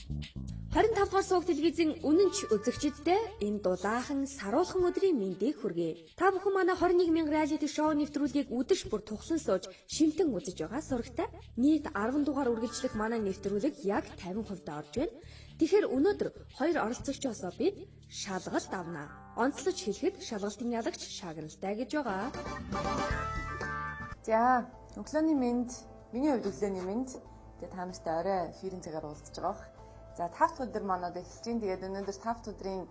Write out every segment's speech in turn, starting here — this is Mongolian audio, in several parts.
25 дугаар суваг телевизийн үнэнч үзэгчидтэй энэ дулаахан саруулхан өдрийн мэндийг хүргэе. Та бүхэн манай 21 мянга реалити шоу нэвтрүүлгийг үдэш бүр тухлан сууж шимтэн үзэж байгаа сурагтай. Нийт 10 дугаар үргэлжлэх манай нэвтрүүлэг яг 50% орж байна. Тэгэхээр өнөөдөр хоёр оролцогчоосоо бид шалгалт авна. Онцлож хэлэхэд шалгалтын ялагч шагналтай гэж байгаа. За, өглөөний мэнд, миний хувьд өглөөний мэнд. Тэгээ та нартай орой эфирийн цагаар уулзж байгаа бох. За, 5 дахь өдөр манад эхэлж байна. Тэгээд өнөөдөр 5 дахь өдрийн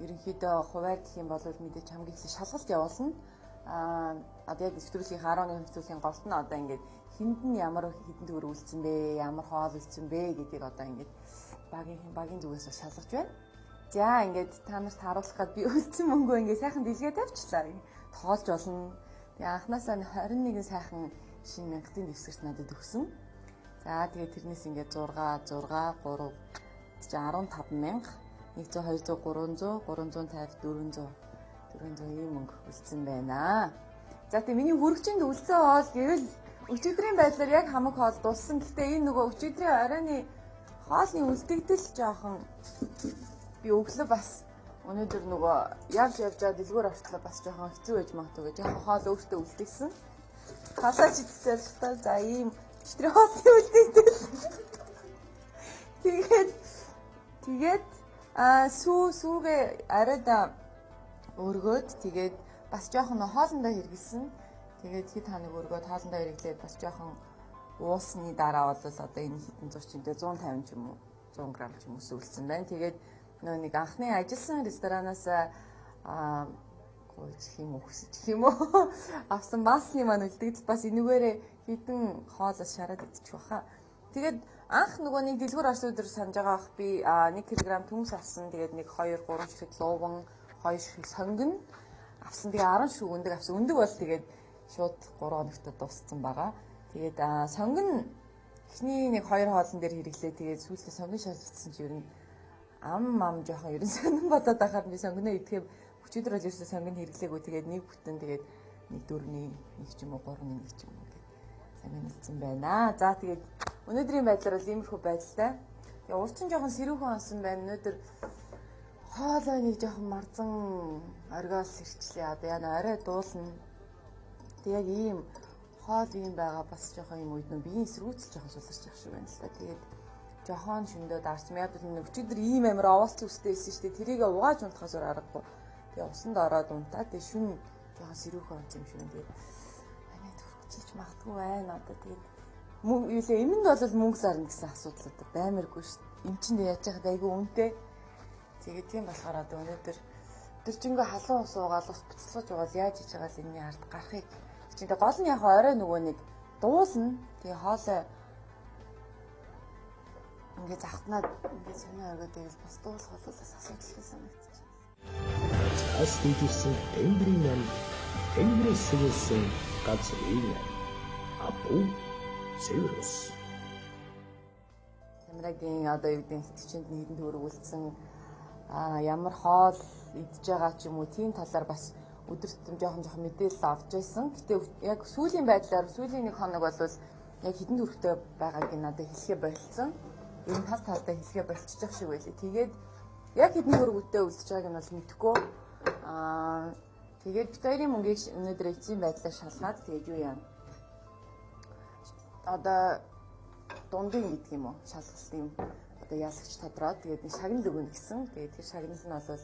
ерөнхийдөө хуваар гэх юм бол мэдээж хамгийн эхлээд шалгалт явуулна. Одоо яг нэвтрүүлгийн 11 нэвтрүүлгийн голт нь одоо ингээд хүнд нь ямар хэдэн төгрөг үлдсэн бэ, ямар хоол үлдсэн бэ гэдгийг одоо ингээд багийн зүгээс шалгаж байна. За, ингээд та нарт харуулах гээд би үлдсэн мөнгөө ингээд сайхан дэлгээ тавьчлаа. Тоолж болно. Тэгээ анхнаасаа 21 сайхан шинэ мянгатын дэвсгэрт надад өгсөн. За, тэгээ тэрнээс ингээд 6 6 3 15 мянга 100 200 300 350 400 400 ийм мөнгө үлдсэн байна. За, тэгээ миний хүрэгчэнд үлдсэн хоол гэвэл өчигдрийн байдлаар яг хамаг хоол дууссан. Гэхдээ энэ нөгөө өчигдрийн оройны хоолны үлдэгдэл жоохон би өглөө бас өнөөдөр нөгөө явж явжаа дэлгүүр ортлоо бас жоохон хэцүү байж магадгүй гэж жоохон хоол өөртөө үлдээсэн. Халаач идсэн л та. За, ийм өчигдрийн хоолны үлдэгдэл. Тэгээд сүүгээ арайда өргөөд тэгээд бас жоохон хоолндоо хэрэгэлсэн. Тэгээд хэд хоног өргөөд хоолндоо хэрэглээд бас жоохон уусны дараа бол одоо энэ хэдэн зур чинтэй 150 ч юм уу 100 г ч юм уу үлдсэн байна. Тэгээд нөө нэг анхны ажилласан ресторанаас гуйж юм уу хүсэж юм уу авсан масны маань үлдэгдэл бас энүүгээрээ хэдэн хоолоос шараад идчих баха. Тэгээд анх нөгөө нэг дэлгүүр орсон өдөр санаж байгаа бах би 1 кг төмс авсан. Тэгээд нэг 2 3 ширхэг лууван, 2 ширхэг сонгино авсан. Тэгээ 10 ширхэг өндөг авсан. Өндөг бол тэгээд шууд 3 хоногт дууссан байгаа. Тэгээд сонгино эхний нэг 2 хоолн дээр хэрэглээ. Тэгээд сүүлдээ сонгино шалж идсэн чи ер нь ам жоохон ер нь сонин бодоод байхад би сонгино идэхээр өчигдөр бол ерөөсөө сонгино хэрэглээгүй. Тэгээд нэг бүтэн тэгээд нэг 4-ний нэг ч юм уу 3-ны нэг ч юм уу тэгээд сонгино идсэн байна. За, тэгээд өнөөдрийн байдлаар бол иймэрхүү байдалтай. Тэгээ урчин жоохон сэрүүхэн онсон байна. Өнөөдөр хоолой нэг жоохон марзан оргиол сэрчлээ. Одоо яна орой дуулна. Тэг яг ийм хоол ийм байгаа бас жоохон юм үед нөө биеийн эсэргүүцэл жоохон суларч явах шиг байна л да. Тэгээд жохон шөндөө дарсан. Яг л өчигдөр ийм амар оволц үстэй байсан шүү дээ. Тэрийг угааж унтахаас өөр аргагүй. Тэгээ усанд ороод унтаа. Тэгээ шүн жоохон сэрүүхэн онц юм шиг байна. Тэгээд анаа төрчихж магадгүй байна. Одоо тэгээд мөнгө юу лээ эмэнд бол мөнгө зарна гэсэн асуудал одоо баймаргүй шүү дээ. Эм чинь яаж яхад айгүй үнэтэй. Тэгээд тийм болохоор одоо өнөөдөр өдөржингөө халуун ус уугаал ус буцалгаж угаал яаж хийж байгаа л энэний ард гарахыг чинь тэгээ гол нь яг орой нөгөө нэг дуулна. Тэгээ хоолой ингээ завтнаад ингээ сонио оргоод байвал бас дуулах бол бас асуудалтай санагдчих. Цаас дийжсэн тэнгэрийн ам, тэнгэрээс сэгэлсэн газрын ам. Апу Цэвэрус. Камерагийн одоо юу гэдэг хэтгчэнд нь хэдэн төгрөг үлдсэн, ямар хоол идж байгаа ч юм уу тийм талаар бас өдөр тутам жоохон мэдээлэл авч байсан. Гэтэ яг сүүлийн байдлаар сүүлийн нэг хоног бол яг хэдэн төгрөгтэй байгааг нь надад хэлэхээ болцсон. Ер нь тал талдаа хэлэхээ болчихчих шиг байлээ. Тэгээд яг хэдэн төгрөгтэй үлдэж байгааг нь бол мэдэхгүй. Тэгээд бид хоёрын мөнгийг өнөөдөр эцсийн байдлаар шалгаад тэгээд юу яана. Одоо дундын гэдэг юм уу шалгалт юм одоо ялагч тодроод тэгээд нэг шагнал өгнө гэсэн. Тэгээд тэр шагнал нь бол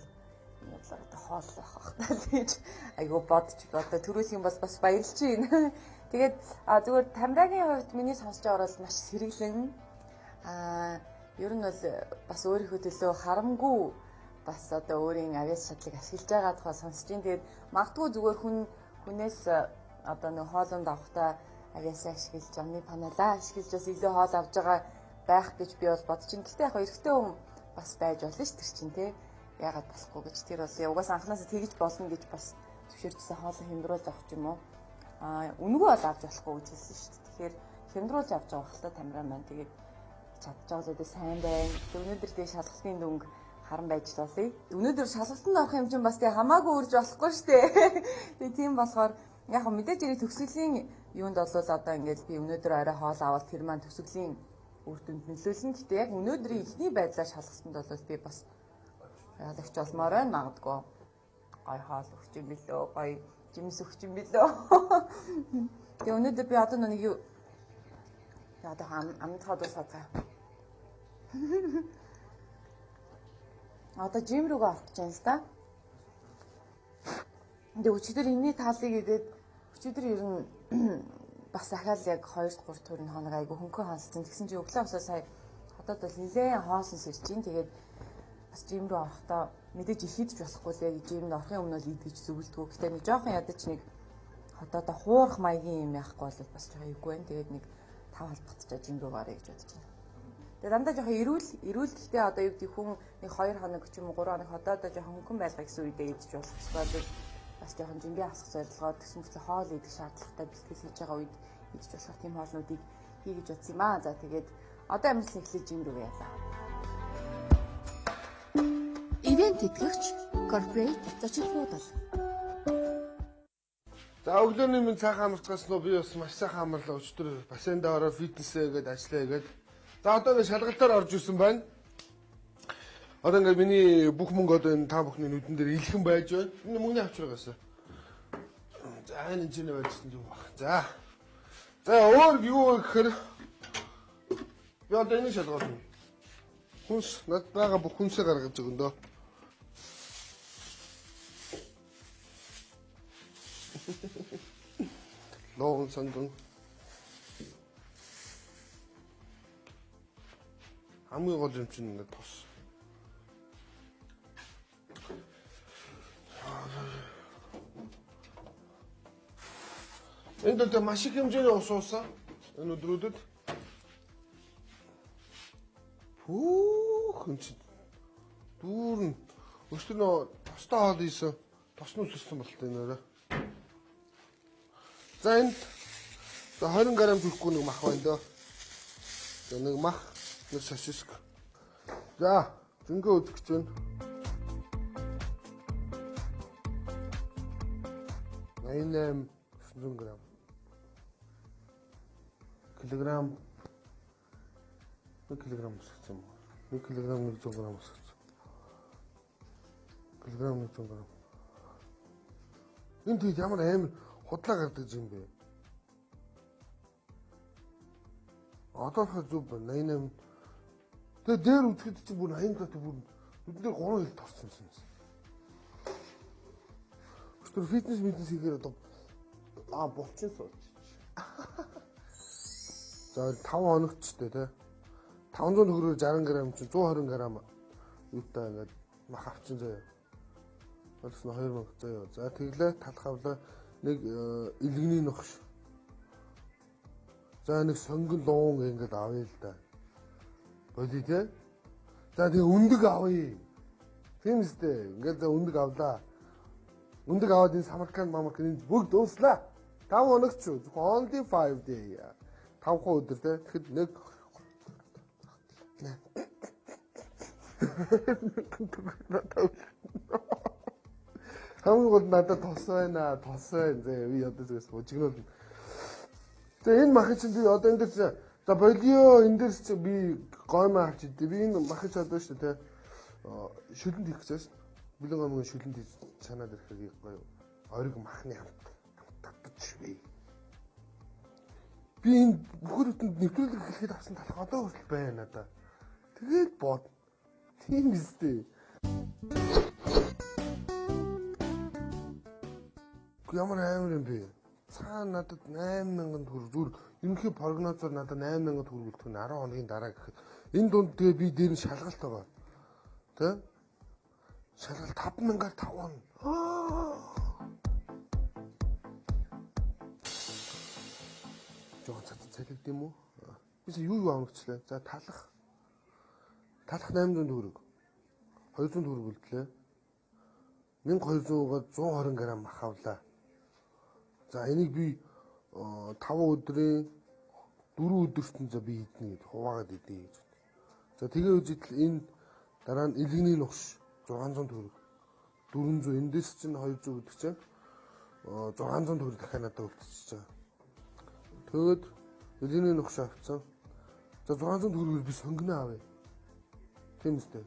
энэ бодлоор одоо хоол байх бах та гэж айгуу бодож одоо төрүүлэх юм бол бас баярлж байна. Тэгээд зүгээр Тамирагийн хувьд миний сонсож байгаагаар бол маш сэргэлэн ер нь бол бас өөрийнхөө төлөө харамгүй бас одоо өөрийн авиас чадлыг ашиглаж байгаа тухай сонсож байна. Тэгээд магадгүй зүгээр хүнээс одоо нэг хоолунд авахдаа авиасаа ашиглаж, амны паналаа ашиглаж бас илүү хоол авж байгаа байх гэж би бол бодож байна. Гэтэ яг эрэгтэй хүн бас байж болно ш тэр чинь тий. Яагаад болохгүй гэж тэр бол угаасаа анхнаасаа тэгж болно гэж бас зөвшөөрчсөн хоолоо хямдруулж авах юм уу? Үнэгүй бол авч болохгүй гэж хэлсэн шүү дээ. Тэгэхээр хямдруулж авч байгаа хэл та Тамираа маань тэгээд чадж байгаа л сайн байна. Өнөөдөр тэгээ шалгалтын дүнг харан байж болъё. Өнөөдөр шалгалтанд орох юм чинь бас тэгээ хамаагүй үрж болохгүй шүү дээ. Тэгээ тийм болохоор яг мэдээж хэрэг төгсгөлийн юунд бол одоо ингээд би өнөөдөр орой хоол аваад тэр маань төгсгөлийн үр дүнд нөлөөлнө. Гэтэ яг өнөөдрийн эхний байдлаар шалгалтанд бол би бас ялагч болмоор байна магадгүй. Гой хоол өгч юм билүү, гой жимс өгч юм билүү. Тэгээ өнөөдөр би одоо нэг юу одоо амтхаа дуусаад байгаа. Одоо жим рүүгээ орох гэж байна л да. Тэгээ өчигдөр энэний талыг идээд өчигдөр ер нь бас дахиад яг 2 3 төрний хоног айгу хөнгөн хонсолцсон. Тэгсэн чинь өглөө босоо сая хотод бол нилээн хоосон сэрж чинь. Тэгээд бас жим рүү орохдоо мэдээж их идэж болохгүй л яг жимд орохын өмнө л идэж зөвлөдгөө. Гэтэ нэг жоохон ядаж нэг хотоодоо хуурах маягийн юм яахгүй бол бас жоохон эвгүй байна. Тэгээд нэг 5 халбацчаа жим рүү гаръя гэж бодож байна. Тэгээд дандаа жоохон эрүүл гэхдээ одоо юу гэдэг хүн нэг 2 хоног ч юм уу 3 хоног хотоодоо жоохон хөнгөн байлгаа гэсэн үедээ идэж болох эсвэл бас жоохон жимбээ асах зорилгоор тэгсэн мэт хоол идэх шаардлагатай бэлтгэл хийж байгаа үед идэж болох тийм хоолнуудыг хий гэж бодсон юм аа. За тэгээд одоо амьсны эхлэж жим рүү явлаа. Ивент тэтгэгч корпорат зочин буудал. За өглөөний минь сайхан амарцгаас нөө би бас маш сайхан амарлаа. Өчигдөр бассейндаа ороод фитнесээ гээд ажиллаа гээд. За одоо ингэ шалгалтаар орж ирсэн байна. Одоо ингэ миний бүх мөнгө одоо энэ та бүхний нүдэн дээр илхэн байж байна. Энэ мөнгөний авчраа гэсэн. За энэ чинь байжсан юм баг. За. За өөр юу гэхээр би одоо энэ шалгуулна. Хүнс над байгаа бүх хүнсээ гаргаж өгөн дөө. Лоон сандун. Хамгийн гол юм чинь ингээд тос. Энд одоо маш их хэмжээний ус уусан. Энэ өдрүүдэд. Пүүх энэ чинь дүүрэн өстөр нөө тостой хоол ийсэн. Тосны үсэрсэн болтой энэ өрөө. За энд 20 г хүрэхгүй нэг мах байна дөө. За нэг мах, нэг сосиск. За зөнгөө үзэх гэж байна. 88 900 г. Килограмм 1 кг өсгсөн юм. 1 кг 100 г өсгсөн. Килограмм 100 г. Энэ тийж ямар амар худлаа гардаг юм бэ? Одоо болохоор зөв байна. 88. Тэгээ дээр үзэхэд чинь бүр 87 бүр нүдэн дээр 3 хил торсон юм. Өчигдөр фитнес хийхээр одоо булчин сууж. За 5 хоногчтой тий. 500 төгрөгөөр 60 г чинь 120 г юутай ингээд мах авчин заяа. Болсон 2000 заяа. За тэглээ талх авлаа. Нэг илгэний ногш. За нэг сонгон луун ингээд авъя л да. Боли тий. За тэгээ өндөг авъя. Тийм үстэй. Ингээд за өндөг авлаа. Өндөг аваад энэ самарканд мамарканд энэ бүгд дууслаа. 5 хоног ч шүү. Зөвхөн only 5 day. 5 өдөр тий. Тэгэхэд 1 Хамгийн гол надад тос байна, тос байна. Зэ би одоо зүгээс бужигнуулна. За энэ махыг чинь би одоо энэ дээр за болио энэ дээр чи би гоймоо авч идэ. Би энэ махыг чадсан шүү дээ, тэ. Шүлэнд хийх гэсэн. Бэлэн гоймог шүлэнд хийж чанаад ирэхээр гоё. Ориг махны хамт татаж би. Би энэ бүхэл бүтэнд нэвтрүүлэг эхлэхэд авсан талах одоо хүртэл байна надаа. Тэгээд бод. Тийм үстэй. Ямар амар юм бэ? Цаана надад 8000 төгрөг зүгээр ерөнхий прогнозоор надад 8000 төгрөг үлдэх нь 10 хоногийн дараа гэхэд энэ дунд тэгээ би дээр нь шалгалт байгаа. Тэ? Шалгалт 5000-аар 5 он. Жохон цацсан цалигд юм уу? Би юу авчихлаа? За талах. Талах 800 төгрөг. 200 төгрөг үлдлээ. 1200-аар 120 г мах авлаа. За энийг би 5 өдрийн 4 өдөрт нь за би идэнэ гэж хуваагаад идэ гэж. За тэгээ үзэл энэ дараа нь илгэний нухш 600 төгрөг. 400 эндээс чинь 200 гэдэг чинь 600 төгрөг дахиад надад үлдчихэж байгаа. Тэгэд илгэний нухш авцсан. За 600 төгрөгөөр би сонгоно авъя. Тийм үстэй.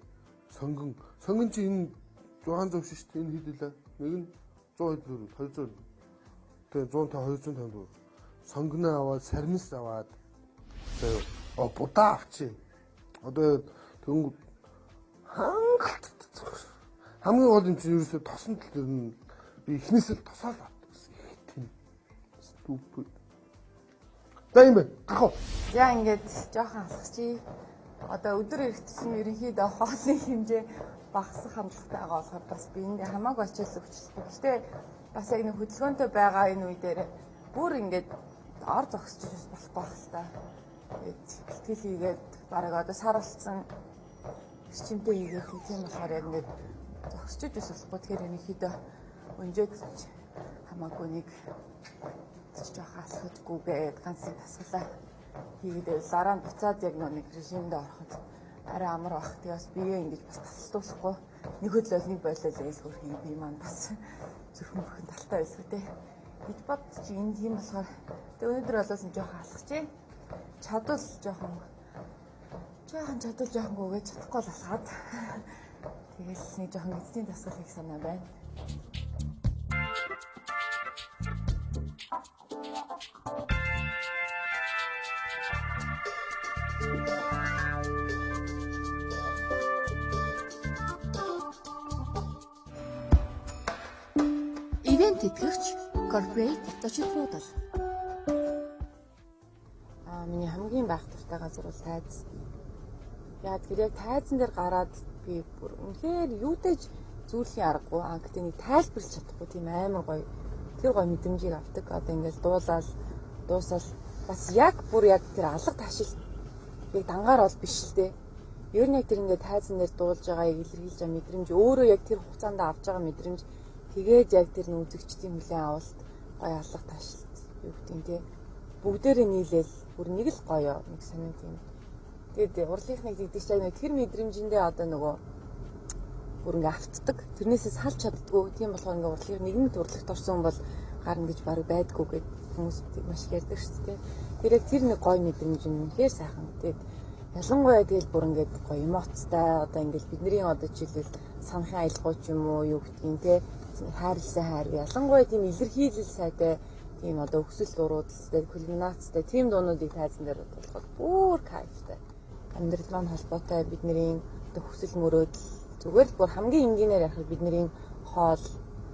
Сонгон. Сонгон чи энэ 600 биш шүү дээ. Энэ хэд вэ? Нэг нь 100 төгрөг, 200. Тэгээ 150 250 төгрөг. Сонгоно аваад, сармис аваад. За юу. Будаа авчи. Одоо тэнгууд хангалт хамгийн гол юм чинь ерөөсөө тосон тал дээр нь би эхнээс л тосоол авдаг гэсэн. Их тийм. Stupid. За юм бэ. Гах уу. За ингээд жоохон алхчих. Одоо өдөр ирэх тусам ерөнхийдөө хоолны хэмжээ багасах хандлагатай байгаа болохоор бас биэндээ хамаагүй ачаал өгчлөхгүй. Гэхдээ бас яг нэг хөдөлгөөнтэй байгаа энэ үе дээр бүр ингээд ор зогсож бас болохгүй байх л та. Тэгээд бэлтгэл хийгээд бараг одоо сар болцсон эрчимтэй хийгээд тийм болохоор яг ингээд зогсож бас болохгүй. Тэгэхээр ерөнхийдөө өнжөөд хамаагүй нэг жоохон алхажгүйгээд ганц нэг тасгалаа хийгээд байвал дараа нь буцаад яг нэг режимдээ ороход арай амар бах. Тэгээ бас бие ингэж бас тасалдуулахгүй нэг хөдлөл нэг болол ээлгүүр хий би маань бас зүрхэн бүрхэн талтай байлгүй те гэж бодож чи энэ тийм болохоор тэгээ өнөөдөр болоос нь жоохон алхажээ. Чадвал жоохон чадвал жоохон гүгээд чадахгүй л алхаад тэгэл нэг жоохон эцсийн дасгал хийх санаа байна. Ивент тэтгэгч корпорат зочин буудал. Миний хамгийн байх дуртай газар бол тайз. Яа тэгэхээр яг тайзан дээр гараад би бүр үнэхээр юутай ч зүүрлийн аргагүй. Гэхдээ нэг тайлбарлаж чадахгүй тийм амар гоё. Тэр гоё мэдрэмжийг авдаг. Одоо ингээл дуулаад дуусаад бас яг бүр яг тэр алга ташил яг дангаар бол биш л дээ. Ер нь яг тэр ингээд тайзан дээр дуулж байгааг илэрхийлж байгаа мэдрэмж өөрөө яг тэр хугацаанд авч байгаа мэдрэмж тэгээд яг тэр үзэгчдийн хүлээн авалт гоё алга ташлт юу гэдэг нь те бүгдээрээ нийлээл бүр нэг л гоё нэг сонин тийм. Тэгээд урлагийнхныг тэгдэг чинь яг тэр мэдрэмжэндээ одоо нөгөө бүр ингээ автдаг. Тэрнээсээ салж чаддгүй. Тийм болохоор ингээ урлагийн нийгэмд урлагт орсон бол гарна гэж бараг байдгүй гэд хүмүүс маш их ярьдаг шүү дээ. Тэр яг тэр нэг гоё мэдрэмж нь үнэхээр сайхан. Тэгээд ялангуяа тэгэл бүр ингээд гоё эмоцтой одоо ингээл бидний одоо жишээлбэл санахын аялгау ч юм уу юу гэдгийг те хайрлсан хайр ялангуяа тийм илэрхийлэл сайтай тийм одоо өксөл дуруудалтай кульминацтай тийм дуунуудыг тайзан дээр дуулахад бүр кайфтай. Амьдрал маань холбоотой бидний одоо хүсэл мөрөөдөл зүгээр л бүр хамгийн энгийнээр ярихад бидний хоол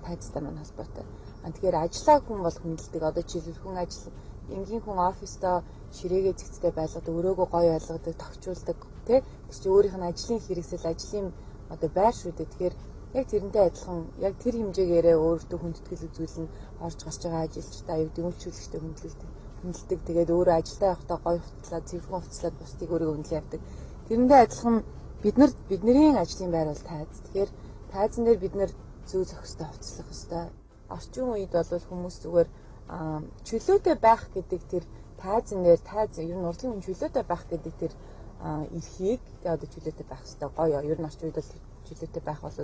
тайзтай маань холбоотой. Тэгэхээр ажиллаа хүн бол хүндэлдэг. Одоо жишээлбэл хүн ажил энгийн хүн оффистоо ширээгээ зэгцтэй байлгадаг, өрөөгөө гоё ойлгодог, тохижуулдаг тий. Тэр чинь өөрийнх нь ажлын хэрэгсэл, ажлын одоо байр шүү дээ. Тэгэхээр яг тэрнтэй адилхан яг тэр хэмжээгээрээ өөртөө хүндэтгэл үзүүлнэ, орж гарч байгаа ажилчдаа аюу дэмжүүлэгчтэй хүндэлдэг. Тэгээд өөрөө ажилдаа явахдаа гоё хувцлаад, цэвэрхэн хувцлаад бусдыг өөрийгөө хүндлэн явдаг. Тэрнтэй адилхан бид нар бидний ажлын байр бол тайз. Тэгэхээр тайзан дээр бид нар зүү зохистой хувцлах ёстой. Орчин үед бол хүмүүс зүгээр чөлөөтэй байх гэдэг тэр тайзан дээр тайз ер нь урлагийн хүн чөлөөтэй байх гэдэг тэр эрхийг тэгээ одоо чөлөөтэй байх ёстой гоё. Ер нь орчин үед бол чөлөөтэй байх бол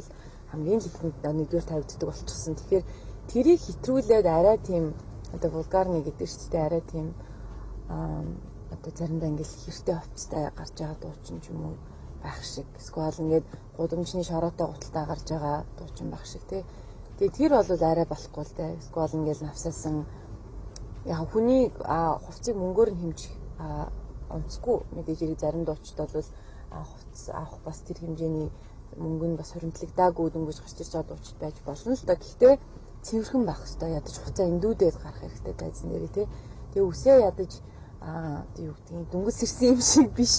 хамгийн л ихэнд нэгдүгээр тавигддаг болчихсон. Тэгэхээр тэрийг хэтрүүлээд арай тийм одоо вулгарны гэдэг шүү дээ. Арай тийм одоо заримдаа ингээл хэртэй хувцастай гарч байгаа дуучин ч юм уу байх шиг. Эсвэл ингээд гудамжны шороотой гуталтай гарч байгаа дуучин байх шиг тий. Тэгээ тэр бол арай болохгүй л дээ. Эсвэл ингээл навсаасан яг хүний хувцсыг мөнгөөр нь хэмжих онцгүй мэдээж хэрэг зарим дуучид бол хувцас авах бас тэр хэмжээний мөнгө нь бас хоригдлагдаагүй дөнгөж гарч ирж байгаа дуучид байж болно л доо. Гэхдээ цэвэрхэн байх хэвээр ядаж хувцас эндүүдээд гарах хэрэгтэй тайзан дээрээ тий. Тэгээ үсээ ядаж юу гэдгийг дөнгөж сэрсэн юм шиг биш.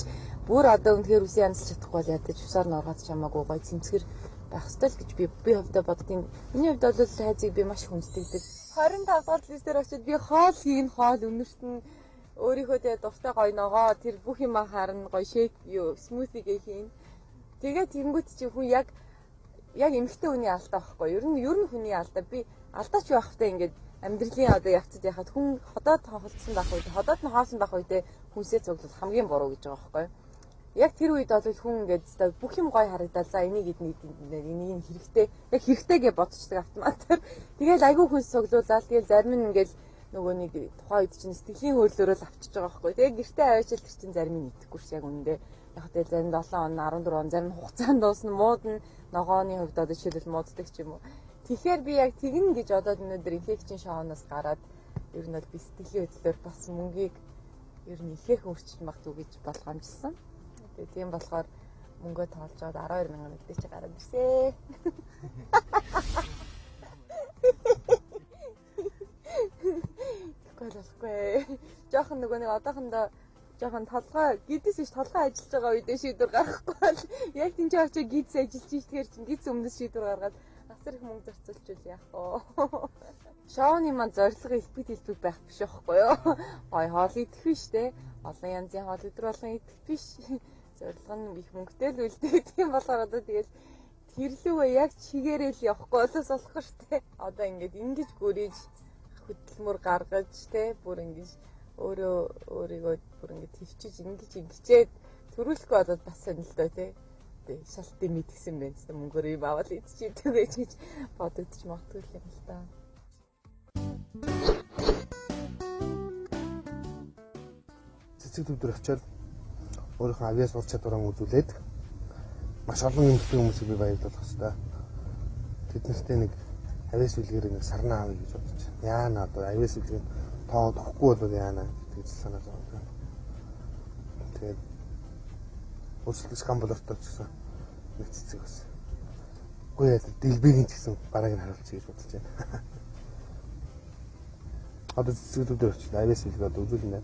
Бүр одоо үнэхээр үсээ янзлж чадахгүй бол ядаж усаар нь оргоод чамаагүй гоё цэмцгэр байх ёстой л гэж би хувьдаа боддгийн. Миний хувьд бол тайзыг би маш хүндэтгдэг. 25 дугаар листээр очиод би хоол хийн, хоол өнөрт нь өөрийнхөө тэгээ дуртай гоё ногоо тэр бүх юм харна, гоё шейк юу смүзигээ хийн. Тэгээ тэнгүүт чи хүн яг эмэгтэй хүний алдаа байхгүй. Ер нь хүний алдаа. Би алдаач байхтай ингээд амьдралын одоо явцад яхад хүн ходоод хохолдсон байх үед, ходоод нь хоосон байх үедээ хүнсээ цуглал хамгийн буруу гэж байгаа байхгүй. Яг тэр үед бол хүн ингээд бүх юм гоё харагдал. За энийг эдний энийг хэрэгтэй. Яг хэрэгтэй гэж бодчихдаг автоматар. Тэгэл айгүй хүнс цуглуулаад тэгэл зарим нь ингээд Нөгөө нэг тухайн үед чинь сэтгэлийн хөдлөлөөрөө л авчиж байгаа байхгүй. Тэгээ гэртээ аваачил тэр чинь зарим нь идэхгүй ш яг үнэндээ. Яг тэгэл зарим 7 он, 14 он, зарим хугацаанд дуусна, муудна. Ногооны хувьд одоо жишээлбэл мууддаг ч юм уу. Тэгэхээр би яг тэгнэ гэж бодоод өнөөдөр инфекшн шоуноос гараад ер нь бол би сэтгэлийн хөдлөлөөр бас мөнгийг ер нь ихээр хөрчиж магадгүй гэж болгоомжилсан. Тэгээ тийм болохоор мөнгөө тоолж аваад 12 мянган үлдээ чи гараад ирсэ. Тэгэхгүй болохгүй. Жохон нөгөө нэг одоохондоо жохон толгой гидс биш толгой ажиллаж байгаа үедээ шийдвэр гаргахгүй бол яг тэнцээ очиж гидс ажиллаж ийтгэр чинь гидс өмнөөс шийдвэр гаргаад асар их мөнгө зарцуулчихвал яах вэ? Шоуны маань зорилго элбэг дэлбэг байх биш байхгүй юу? Гой хоол идэх биш те. Олон янзын хоол өдөр болгон идэх биш. Зорилго нь их мөнгөтэй л үлдээд тийм болохоор одоо тэгэл тэрлүүгээ яг чигээрээ л явахгүй болоос болохгүй шүү дээ. Одоо ингээд ингэж гүрийж хөдөлмөр гаргаж те бүр ингэж өөрөө өөрийгөө бүр ингэж төвчиж ингэж ингэчээд төрүүлэхгүй болоод бас сонирхолтой те. Тэ шалтын мэдгсэн байх гэсэн мөнгөөр юм аваад идчихийдэг гэж гэж бодогдож магадгүй юм л та. Цэцэг төв дээр очиод өөрийнхөө авиас ур чадвараа үзүүлээд маш олон эмэгтэй хүмүүсийг би баярлуулах хэрэгтэй. Тэд нартэй нэг авиас үлгэрийг нэг сарнаа авъя гэж бодож байна. Яана одоо авиас үлгэрийг тоогод өгөхгүй бол яана гэж санаа зовоод байна. Тэгээд өрсөлдөж гамболортой ч гэсэн нэг цэцэг бас. Үгүй яа дэлбэгийн ч гэсэн барааг нь харуулчих гэж бодож байна. Одоо цэцэг төв дээр очиж авиас үлгээ одоо үзүүлнэ.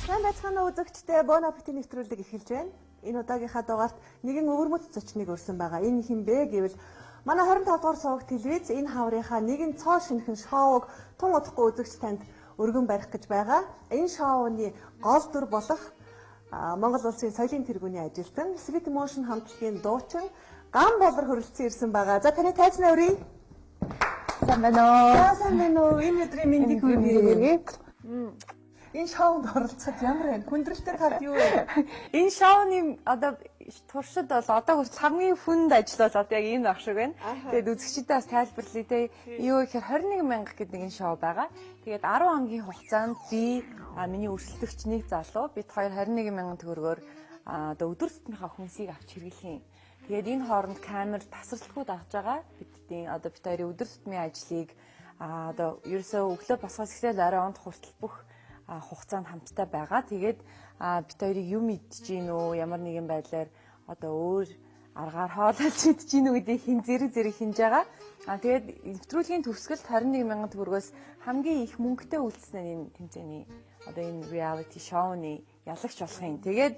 Сайн байцгаана уу үзэгчдээ Bon Appetit нэвтрүүлэг эхэлж байна. Энэ удаагийнхаа дугаарт нэгэн өвөрмөц зочныг өрсөн байгаа. Энэ хэн бэ гэвэл манай 25 дугаар суваг телевиз энэ хаврынхаа нэгэн цоо шинэхэн шоуг тун удахгүй үзэгч танд өргөн барих гэж байгаа. Энэ шоуны гол дүр болох Монгол Улсын соёлын тэргүүний ажилтан Sweet Motion хамтлагийн дуучин Гам болор хүрэлцэн ирсэн байгаа. За таны тайзнаа өрье. Сайн байна уу? За сайн байна уу? Энэ өдрийн мэндийг хүргэе. Энэ шоунд оролцоход ямар байна? Хүндрэлтэй тал юу вэ? Энэ шоуны одоо туршид бол одоо хүртэл хамгийн хүнд ажил бол одоо яг энэ баг шиг байна. Тэгээд үзэгчдэд бас тайлбарлая те. Юу гэхээр 21 мянга гэдэг нэгэн шоу байгаа. Тэгээд 10 хоногийн хугацаанд би миний өрсөлдөгч нэг залуу бид хоёр 21 мянган төгрөгөөр одоо өдөр тутмынхаа хүнсийг авч хэрэглэх юм. Тэгээд энэ хооронд камер тасралтгүй дагж байгаа. Бидний одоо бид хоёрын өдөр тутмын ажлыг одоо ерөөсөө өглөө босгоос эхлээл орой онт хүртэл бүх хугацаанд хамттай байгаа. Тэгээд бид хоёрыг юм идэж гин үү, ямар нэгэн байдлаар одоо өөр аргаар хоололж идэж гин үү гэдгийг хин зэрэг зэрэг хинж байгаа. Тэгээд нэвтрүүлгийн төгсгөлд 21 мянган төгрөгөөс хамгийн их мөнгөтэй үлдсэн нь энэ тэмцээний одоо энэ reality show-ны ялагч болох юм. Тэгээд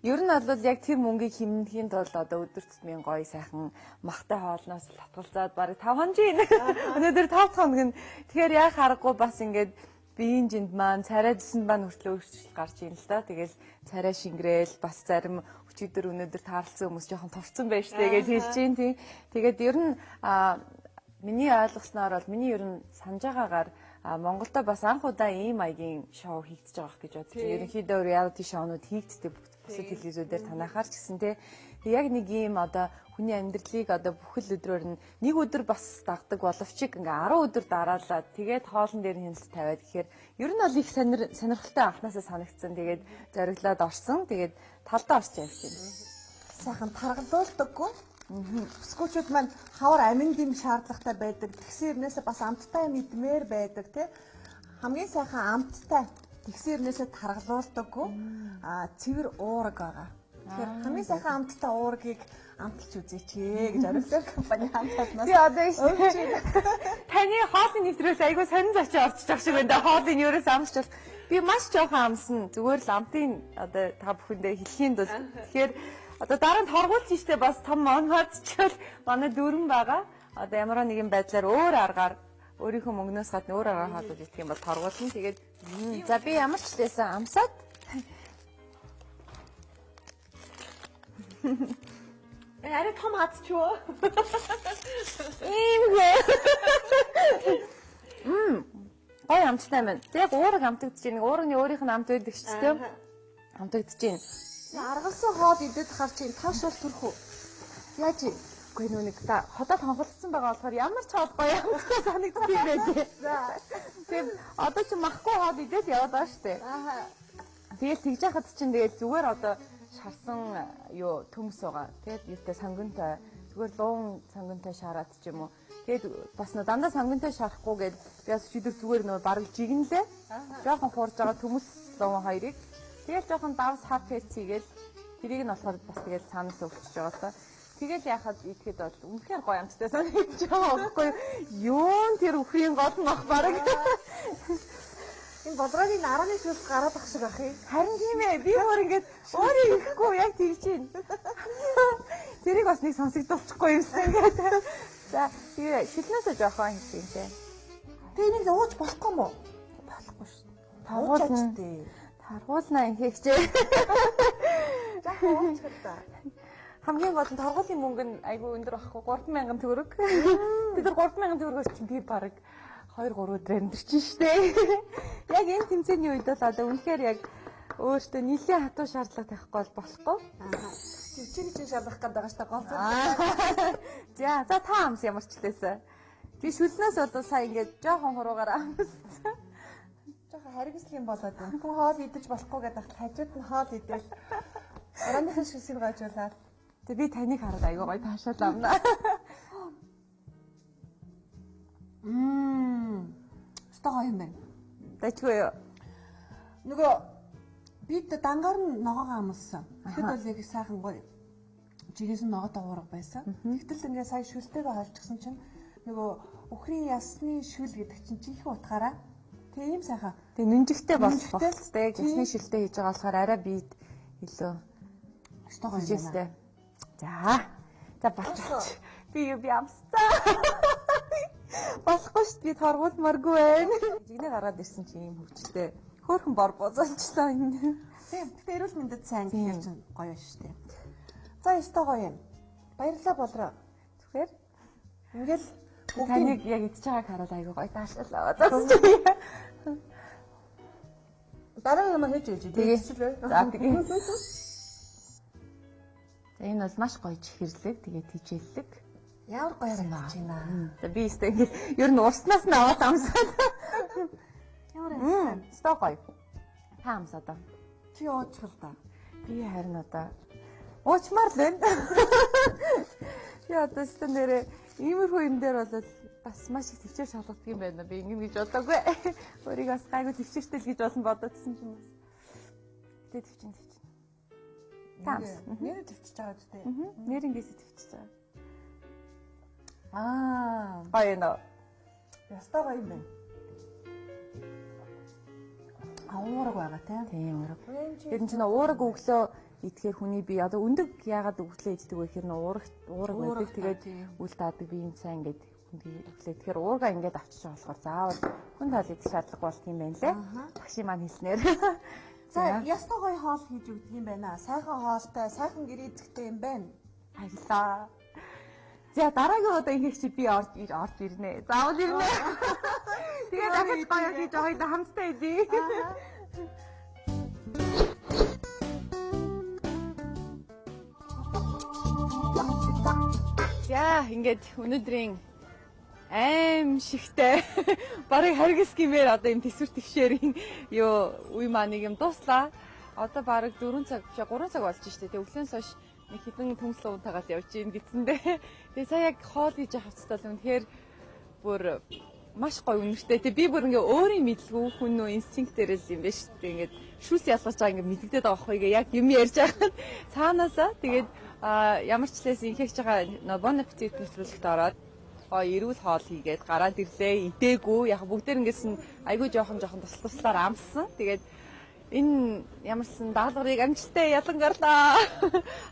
ер нь бол яг тэр мөнгийг хэмнэхийн тулд одоо өдөр тутмын гоё сайхан махтай хоолноос татгалзаад бараг 5 хоног юм. Өнөөдөр 5 хоног нь. Тэгэхээр яах аргагүй бас ингээд биеийн жинд маань царай зэсэнд маань хүртэл өөрчлөлт гарч ийн л да. Тэгэл царай шингрээл бас зарим өчигдөр өнөөдөр таарлцсан хүмүүс жоохон турцсан байж тээ гэж хэлж чинь тий. Тэгээд ер нь миний ойлгосноор бол миний ер нь санаж байгаагаар Монголдо бас анх удаа ийм маягийн шоу хийгдэж байгаа гэж бодож байна. Ерөнхийдөө reality шоунууд хийгддэг бусад телевизүүдээр танахаар ч гэсэн тий. Яг нэг ийм одоо хүний амьдралыг одоо бүхэл өдрөөр нь нэг өдөр бас дагдаг боловч ингээ 10 өдөр дараалаад тэгээд хоолн дээр нь хяналт тавиад гэхээр ер нь бол их сонирхолтой анхнаасаа санагдсан. Тэгээд зориглоод орсон. Тэгээд талдаа орч явж байна. Сайхан таргалуулдаггүй. Бүсгүүчүүд маань хавар амин дэм шаардлагатай байдаг. Тэгсэн хэрнээсээ бас амттай юм идмээр байдаг тий. Хамгийн сайхан амттай тэгсэн хэрнээсээ таргалуулдаггүй. Цэвэр уураг байгаа. Тэгэхээр хамгийн сайхан амттай уургийг амталж үзээч гэж Oriflame компани хамт олноос. Би одоо таны хоолны нэвтрүүлэг айгүй сонин зочин орчиж байгаа шиг байна да. Хоолыг ерөөс амсч бол би маш жоохон амсан. Зүгээр л амтын одоо та бүхэндээ хэлхийн тулд. Тэгэхээр одоо дараа нь торгуулж штэ бас том онхоцчвал манай дөрөн байгаа. Одоо ямар нэгэн байдлаар өөр аргаар өөрийнхөө мөнгнөөс гадна өөр аргаар хооллож идэх юм бол торгуулна. Тэгээд за би ямар ч лээсэн амсаад Арай том хаз ч юу? Ийм хөө. Гой амттай байна. Яг уураг амтагдаж байна. Уурагны өөрийнх нь амт байдаг ч тийм. Амтагдаж байна. Аргалсан хоол идэд хар чинь таш бол төрөх үү? Яаж юм? Үгүй нөө нэг та ходоод хонхолцсон байгаа болохоор ямар ч хоол гоё амттай санагддаг юм байлээ. За. Тэгээд одоо чи махгүй хоол идэл яваад байгаа шүү дээ. Аа. Тэгэл тэгж яхад чинь тэгэл зүгээр одоо шарсан юу төмс байгаа. Тэгээд юутай сонгонтой зүгээр луун сонгонтой шараад ч юм уу. Тэгээд бас нөө дандаа сонгонтой шарахгүй гээд би бас өчигдөр зүгээр нөө бараг жигнэлээ. Жохон хуурж байгаа төмс луун хоёрыг. Тэгэл жохон давс хар перц хийгээл тэрийг нь болохоор бас тэгэл цаанаас өвчөж байгаа л та. Тэгэл яхад идэхэд бол үнэхээр гоё амттай санагдаж байгаа байхгүй юу? Юун тэр үхрийн гол нь ах бараг. Энэ болрооны нараны шүлс гараад ах шиг ах юм. Харин тийм ээ. Би өөр ингээд өөрөө ихгүй яг тэгж байна. Тэрийг бас нэг сонсогдуулчихгүй юмсан ингээд. За тэгээ шилнээсээ жоохон хийх юм те. Тэгээ энийг ууж болохгүй юм уу? Болохгүй шүү дээ. Таргуулна. Таргуулна инхэгчээ. Жаахан уучих та. Хамгийн гол нь торгуулийн мөнгө нь айгүй өндөр байхгүй 3000 төгрөг. Бид нар 3000 төгрөгөөр чинь би бараг 2 3 өдөр амьдэрчин штэ. Яг энэ тэмцээний үед бол одоо үнэхээр яг өөртөө нийлээ хатуу шаардлага тавихгүй бол болохгүй. Төвчний чинь шалгах гээд байгаа штэ гол. За за та амс ямар ч лээсэ. Би шүлнээс бол сая ингээд жоохон хуруугаар амссан. Жоохон харгислын болоод байна. Хүн хоол идэж болохгүй гэдэг хажууд нь хоол идэл. Орооныхын шүлсийг гойжуулаад. Тэг би таныг хараад айгүй гоё таашаал авна. Өстой гоё юм байна. Дажгүй юу? Нөгөө бид дангаар нь ногоогоо амлсан. Тэгэхэд бол яг сайхан гоё. Жигээс нь ногоотой уурга байсан. Тэгтэл ингээ сая шүлтэйгээ холчихсон чинь нөгөө үхрийн ясны шүл гэдэг чинь жинхэнэ утгаараа тэг ийм сайхан. Тэг нүнжигтэй болох болцтой. Ясны шүлтэй хийж байгаа болохоор арай бид илүү өстой гоё юм байна. За. За болчих. Би юу би амсцаа. Болохгүй шүү дээ. Би торгуулмааргүй байна. Жигнэ гаргаад ирсэн чинь ийм хөвчтэй. Хөөхөн бор бозолчлоо энэ. Тийм. Гэтэ эрүүл мэндэд сайн гэхэр чинь гоё шүү дээ. За өстой гоё юм. Баярлалаа болроо. Зүгээр. Ингээл таныг яг идж байгааг хараад айгүй гоё таашаалаа. Зогсчих. Дараа нь юм хийж ээж. Тэгээ. За тэгээ. За энэ бол маш гоё чихэрлэг, тэгээ тижээллэг. Ямар гоё харагдаж байна. За би өстэй ингээд ер нь урснаас нь аваад амсаад. Ямар амттай. Өстой гоё. Та амс одоо. Чи уучих л да. Би харин одоо уучмаар л байна. Би одоо өстой нэрээ иймэрхүү юм дээр бол бас маш их төвчээр шалгадаг юм байна. Би ингэнэ гэж бодоагүй. Өөрийгөө бас гайгүй төвчээртэй л гэж болно бодоодсэн чинь бас. Гэтэ төвчин төвчин. Та амс. Нэр төвчж байгаа үстэй. Нэрнгээсээ төвчж байгаа. Аа. Гоё нөө. Ястай гоё юм байна. А уураг байгаа тийм. Тийм уураг. Тэр чинь уураг өглөө идэхээр хүний бие одоо өндөг яагаад өглөө иддэг вэ гэхээр нөө уураг байдаг. Тэгээд үл даадаг биеийн сайн ингээд хүндий өглөө. Тэгэхээр уурга ингээд авчиж байгаа болохоор заавал хүн тал идэх шаардлага болт юм байна лээ. Багшийн маань хэлснээр. За ястай гоё хоол хийж өгдөг юм байна. Сайхан хоолтой, сайхан гэрээ эзэгтэй юм байна. Баярлалаа. За дараагийн удаа ингэх чи би орж ирнэ. Заавал ирнэ. Тэгээд дахиж гоё хийж хоёулаа хамтдаа идье. За ингээд өнөөдрийн аим шигтэй барыг харгис гэмээр одоо юм төсвөр твшээрийн юу үе маань нэг юм дуслаа. Одоо бараг 4 цаг биш 3 цаг болж штэ. Тэг өглөөнс хойш нэг хідэн төмслөө унтаагаал явж гин гэсэндээ. Тэгээ сая яг хоол хийж явах хэвчээ бол үнэхээр бүр маш гоё үнэртэй. Тэг би бүр ингээ өөрийн мэдлгүй хүн нөө инстинктээр л юм байна шүү дээ. Ингээд шүүс ялгаж байгаа ингээ мэдэгдээд байгаа байхгүй яг юм ярьж байгаа. Цаанаасаа тэгээд ямар ч лээс инхэгч байгаа Bon Appetit нэвтрүүлэгт ороод гоё эрүүл хоол хийгээд гараад ирлээ. Идээгүй. Яг бүгдээр ингэсэн айгүй жоохон жоохон тусал туслаар амссан. Тэгээд энэ ямарсан даалгаврыг амжилттай ялан гарлаа.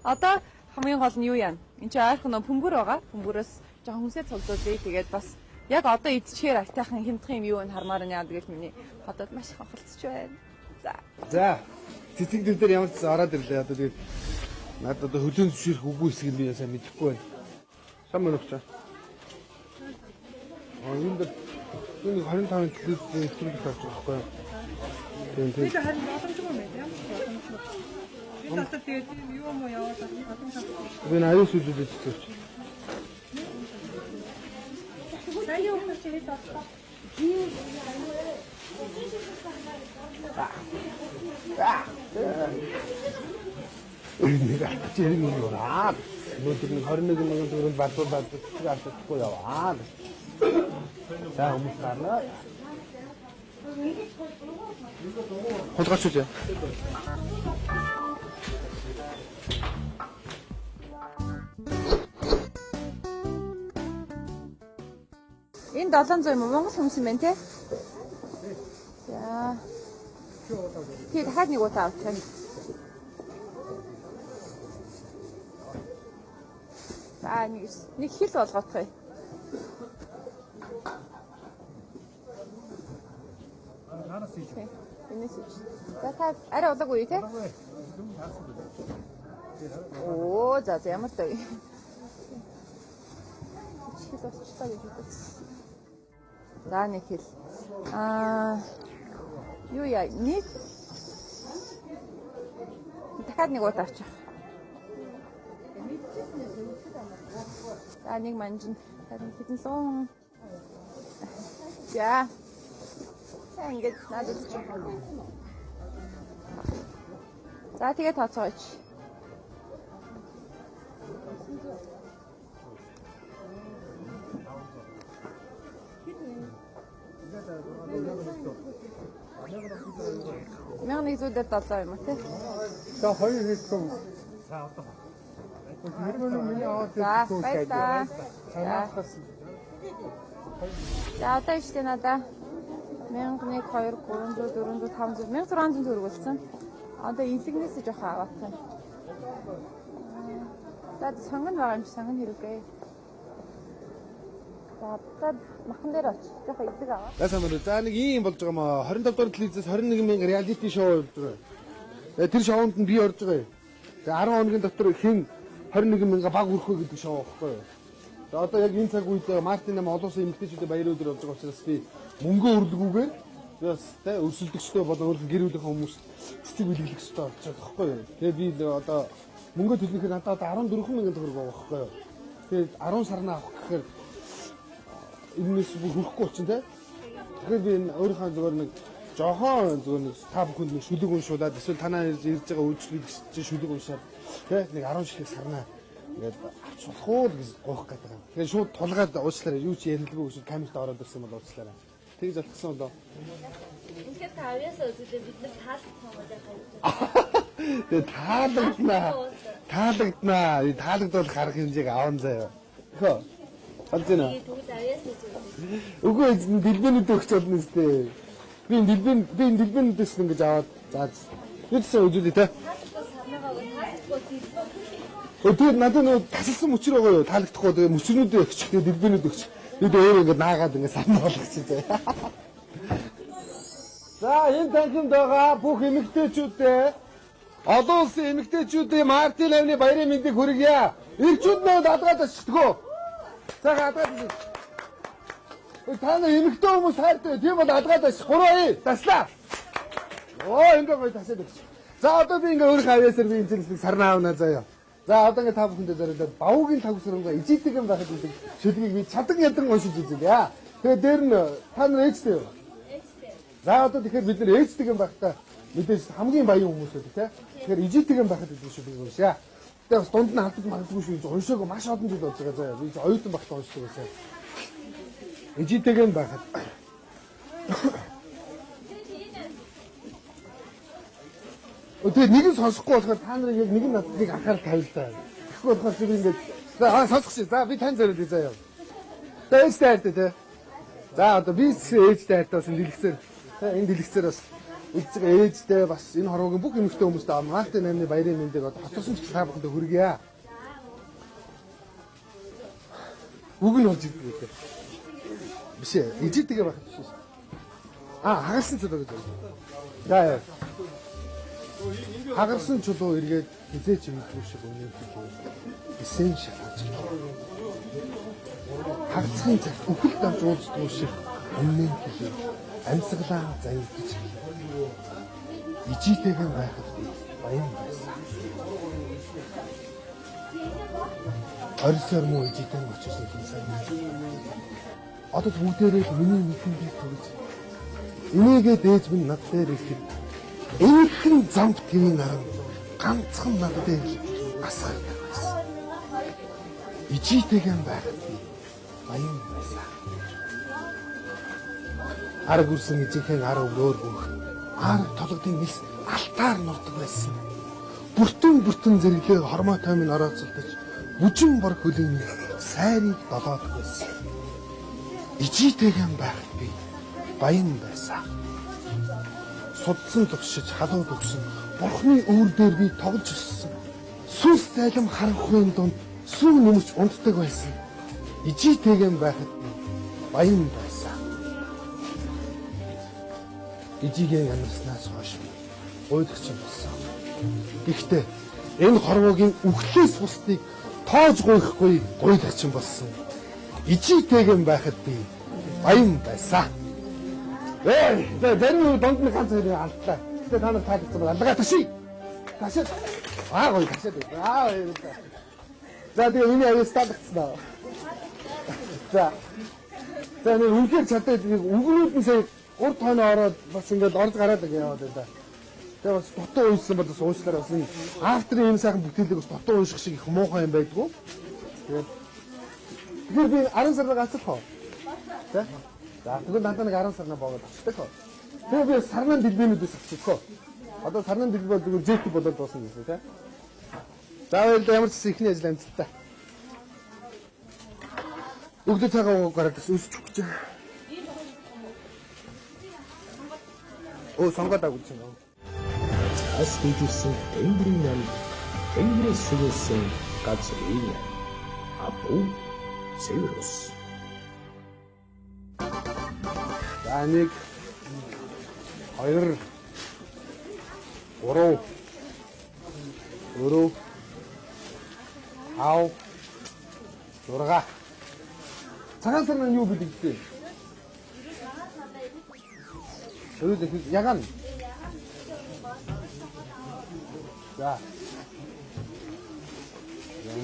Одоо хамгийн гол нь юу яана? Энд чинь ойрхон нөө пөмбөр байгаа. Пөмбөрөөс жоохон хүнсээ цуглуулъя. Тэгээд бас яг одоо идчихээр айтайхан хямдхан юм юу н хармаар байна. Тэгэл миний хотод маш их хохолцож байна. За. За. Цэцэг дэв дээр ямар ч ороод ирлээ. Одоо тэгээд надад одоо хөлөөн зөвшөөрөх үгүй хэсэг нь би сайн мэдэхгүй байна. Сайн мөн үү? А энэ дээр энэ 25-ны төлөв нэвтрүүлэг авчих байхгүй юу? Тийм тийм. Би харин боломжгүй юм байна. Ямар ч боломжгүй. Би одоо тэгээд тийм юу юм уу яваад боломжгүй. Би аюул сүлүүлж үзчих. Саяын өмнө чи хэд боллоо? Нэг ачирэг юм аа. Өнөөдөр нэг 21 мянган төгрөг бадуу бадуу авчихгүй яваа. За хүмүүс гарнаа. Хулгайч үү? Энэ 700 юм уу? Монгол хүмүүс юм байна те? За. Тий, дахиад нэг удаа авчих. За, нэг хил болгочих. Энэс ич. За та арай удаагүй те? Оо, за ямар даа. Хил болчихлоо гэж бодсон. За нэг хил. Аа юу яа нэг дахиад нэг удаа авчих. За нэг манжин харин хэдэн луун. За. За ингээд надад чи. За тэгээ тооцоогооч. Мянга нэг зүйдээр 7 юм уу те? За хоёр хэлсэн. За баярлалаа. За одоо ичтэй надаа 1001 2 300 400 500 1600 төгрөг болсон. Одоо илэгнээс жоохон аваад байна. За сонгон байгаа юм чи сонгон хэрэггүй. За одоо махан дээр очиж жоохон илэг аваа. За сайн байна уу. За нэг ийм болж байгаа маа. 25 дугаар телевизээс 21 мянга реалити шоу явж байгаа. Тэгээ тэр шоунд нь би орж байгаа юм. Тэгээ 10 хоногийн дотор хэн 21 мянга баг өрөх вэ гэдэг шоу байхгүй юу? За одоо яг энэ цаг үед Мартин 8 олон улсын эмэгтэйчүүдийн баяр өдөр болж байгаа учраас би мөнгө өрлөгүүгээр бас тэ өрсөлдөгчтэй болон өөрийнхөө гэр бүлийнхээ хүмүүст цэцэг бэлгэлэх ёстой болж байгаа байхгүй юу? Тэгээ би одоо мөнгө төлнөхээр надад одоо 14 мянган төгрөг байгаа байхгүй юу? Тэгээд 10 сарнаа авах гэхээр энэс бүр хөрөхгүй болчин тэ. Тэгэхээр би энэ өөрийнхөө зүгээр нэг жохон зүгээр нэг та бүхэнд нэг шүлэг уншуулад эсвэл танаа ирж байгаа үйлчлэгч чинь шүлэг уншаад тэ нэг 10 ширхэг сарнаа ингээд авч болох уу гэж гуйх гэдэг юм. Тэгэхээр шууд тулгаад уучлаарай. Юу ч ярилгүй эсвэл камерт ороод ирсэн бол уучлаарай. Тэгж алхсан болоо. Үнэхээр та авьяасаа үзүүлээ бид нар таалагдсан юм байна. Тэгээ таалагднаа. Таалагднаа. Таалагдвал харах хэмжээг аван заяа. Хөө. Болж байна. Тэгвэл авьяасаа үзүүлээ. Үгүй дэлбэнүүд өгч болно сте. Би энэ дэлбэнүүдээс ингэж аваад заа. Юу гэсэн үзүүлээ те. Таалагдсан сарнаагаа таалагдахгүй дэлбэн. Тэгээд надад нөгөө тасалсан мөчөр байгаа юу? Таалагдахгүй тэгээ мөчрнүүдээ өгчих, тэгээ дэлбэнүүд өгчих. Бид өөр ингэ наагаад ингэ санаа болгочих заяа. За энэ танхимд байгаа бүх эмэгтэйчүүдээ олон улсын эмэгтэйчүүдийн Мартин 8-ны баярын мэндийг хүргье. Ирчүүд нөө даалгаад очтгоо. Сайхан алгаад очив. Та нар эмэгтэй хүмүүс хайртай. Тийм бол алгаад очив. 3 2 таслаа. Оо ингээ гоё тасаад өгч. За одоо би ингээ өөрийнхөө авьяасаар би энэ зүйлсийг сарнаа авна заяа. За одоо ингээ та бүхэндээ зориулаад бавуугийн тавсрангаа ижитгэн байхад гэдэг шүлгийг би чадан ядан уншиж үзье. Тэгээ дээр нь та нар ээжтэй юу? Ээжтэй. За одоо тэгэхээр бид нар ээжтэйгэн байхдаа мэдээж хамгийн баян хүмүүс үү те. Тэгэхээр ижитгэн байхад гэдэг шүлгийг уншъя. Тэгээ бас дунд нь алдаж магадгүй шүү гэж уншаагүй маш олон жил болж байгаа заяа. Би оюутан багтаа уншдаг байсан. Ижитгэн байхад. Тэгээ нэг нь сонсохгүй болохоор та нарыг яг нэг нь надад анхаарал тавил та. Тэгэхгүй болохоор би ингээд за сонсох шээ. За би тань зориулъя заяа. За ээжтэй хайртай те. За одоо би ээжтэй хайртай бас энэ дэлгэцээр те энэ дэлгэцээр бас үзэж байгаа ээжтэй бас энэ хорвоогийн бүх эмэгтэй хүмүүстээ Мартин 8-ны баярын мэндийг одоо хоцорсон ч гэсэн та бүхэндээ хүргье. Үг нь болж ирдэг үү? Биш ээ. Ижитэйгээ байх биш ээ. А хагарсан чулуу гэж байна. За яа. Хагарсан чулуу эргээд хизээч мэдгүй шиг үнэн хэлээ. Эсэн шалгаж. Хагацхын цагт үхэл давж уулздгүй шиг үнэн хэлээ. Амьсгалаа заявдаж. Ижитэйгэн байхад би баян байсан. Орисоор муу ижитэйгэн очиж хэн сайн. Одод бүгдээрээ л миний нүдэн дээр төгөж. Энийгээ дээж минь над дээр ирэхэд энэхэн замд тэрийн наран ганцхан над дээр л асгардаг байсан. Ижийтэйгэн байхад би баян байсан. Ар гүрсэн ижийнхэн ар өврөөр гүнх ар толгодын нис алтаар нурдаг байсан. Бүртэн бүртэн зэрэглээ хормойтой минь орооцолдож бүжин бор хөлийн сайрыг долоодог байсан. Ижийтэйгэн байхад би баян байсан. Судсан төгшөж халууд өгсөн бурхны үүр дээр би тоглож өссөн. Сүнс зайлм харанхуйн дунд сүү нэмэрч унтдаг байсан. Ижийтэйгэн байхад би баян байсан. Ижигээ ямарснаас хойш би гуйдагч болсон. Гэхдээ энэ хорвоогийн үхлээс бусдыг тоож гуйхгүй гуйдагч болсон. Ижийтэйгэн байхад би баян байсан. Эй, зарим донд нь ганц хоёр алдлаа. Гэтэ та нар таалагдсан бол алгаа таши. Ташаад. Аа гоё ташаад. Аа баярлалаа. За тэгээ миний аюул таалагдсан аа. За. За нэг үнхээр чадаад нэг үгнүүд нь сая 3 тоноо ороод бас ингээд орж гараад ингэ яваад байна да. Тэгээ бас дутуу уншсан бол бас уучлаарай бас энэ авторын ийм сайхан бүтээлийг бас дутуу унших шиг их муухай юм байдгүй. Тэгээд тэгэхээр би 10 сарнаа гацлах уу? Тэ? За тэгвэл надад нэг 10 сарнаа боогод авчихдаг хөө. Тэгээ би сарнаа дэлбэнүүдээс авчихдаг хөө. Одоо сарнаа дэлбэ бол зүгээр жэт болоод дуусна гэсэн тэ. За баярлалаа, ямар ч гэсэн ихний ажил амжилттай. Өгдөө цагаан уг гараад бас өсч өгч. Өө сонгоод агуулж байна. Цаас дижирсэн тэнгэрийн нам, тэнгэрээс сүгэлсэн газрын нам. Апу цэвэр ус. За 1 2 3 4 5 6. Цагаан сар нь юу бэлэгдээ? Өрөөд их ягаан. За.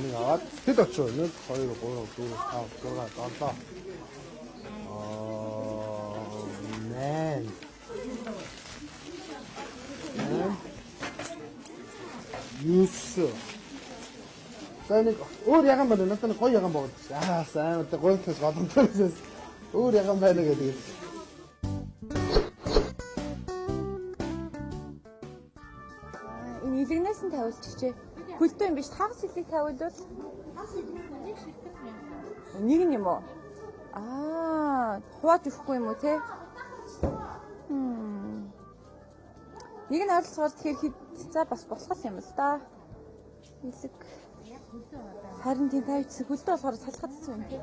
Нэг аваад тэд очив. 1 2 3 4 5 6 7 8 9. За нэг өөр ягаан байна. Надад нэг гоё ягаан боогод. Аа сайн одоо гоётоос голомтой гэсэн. Өөр ягаан байна гэдэг. Энэ илэгнээс нь тавиулчихжээ. Хөлтөө юм биш. Хагас илийг тавиулвал Хагас илэг нэг ширтэг юм. Нэг нь юм уу? Аа, хувааж өгөхгүй юм уу те? Нэг нь ойролцоогоор тэгэхээр хэд за бас болох юм л да. Илэг. Харин тийм тавьчихсан. Хөлтөө болохоор салхад хэцүү юм те.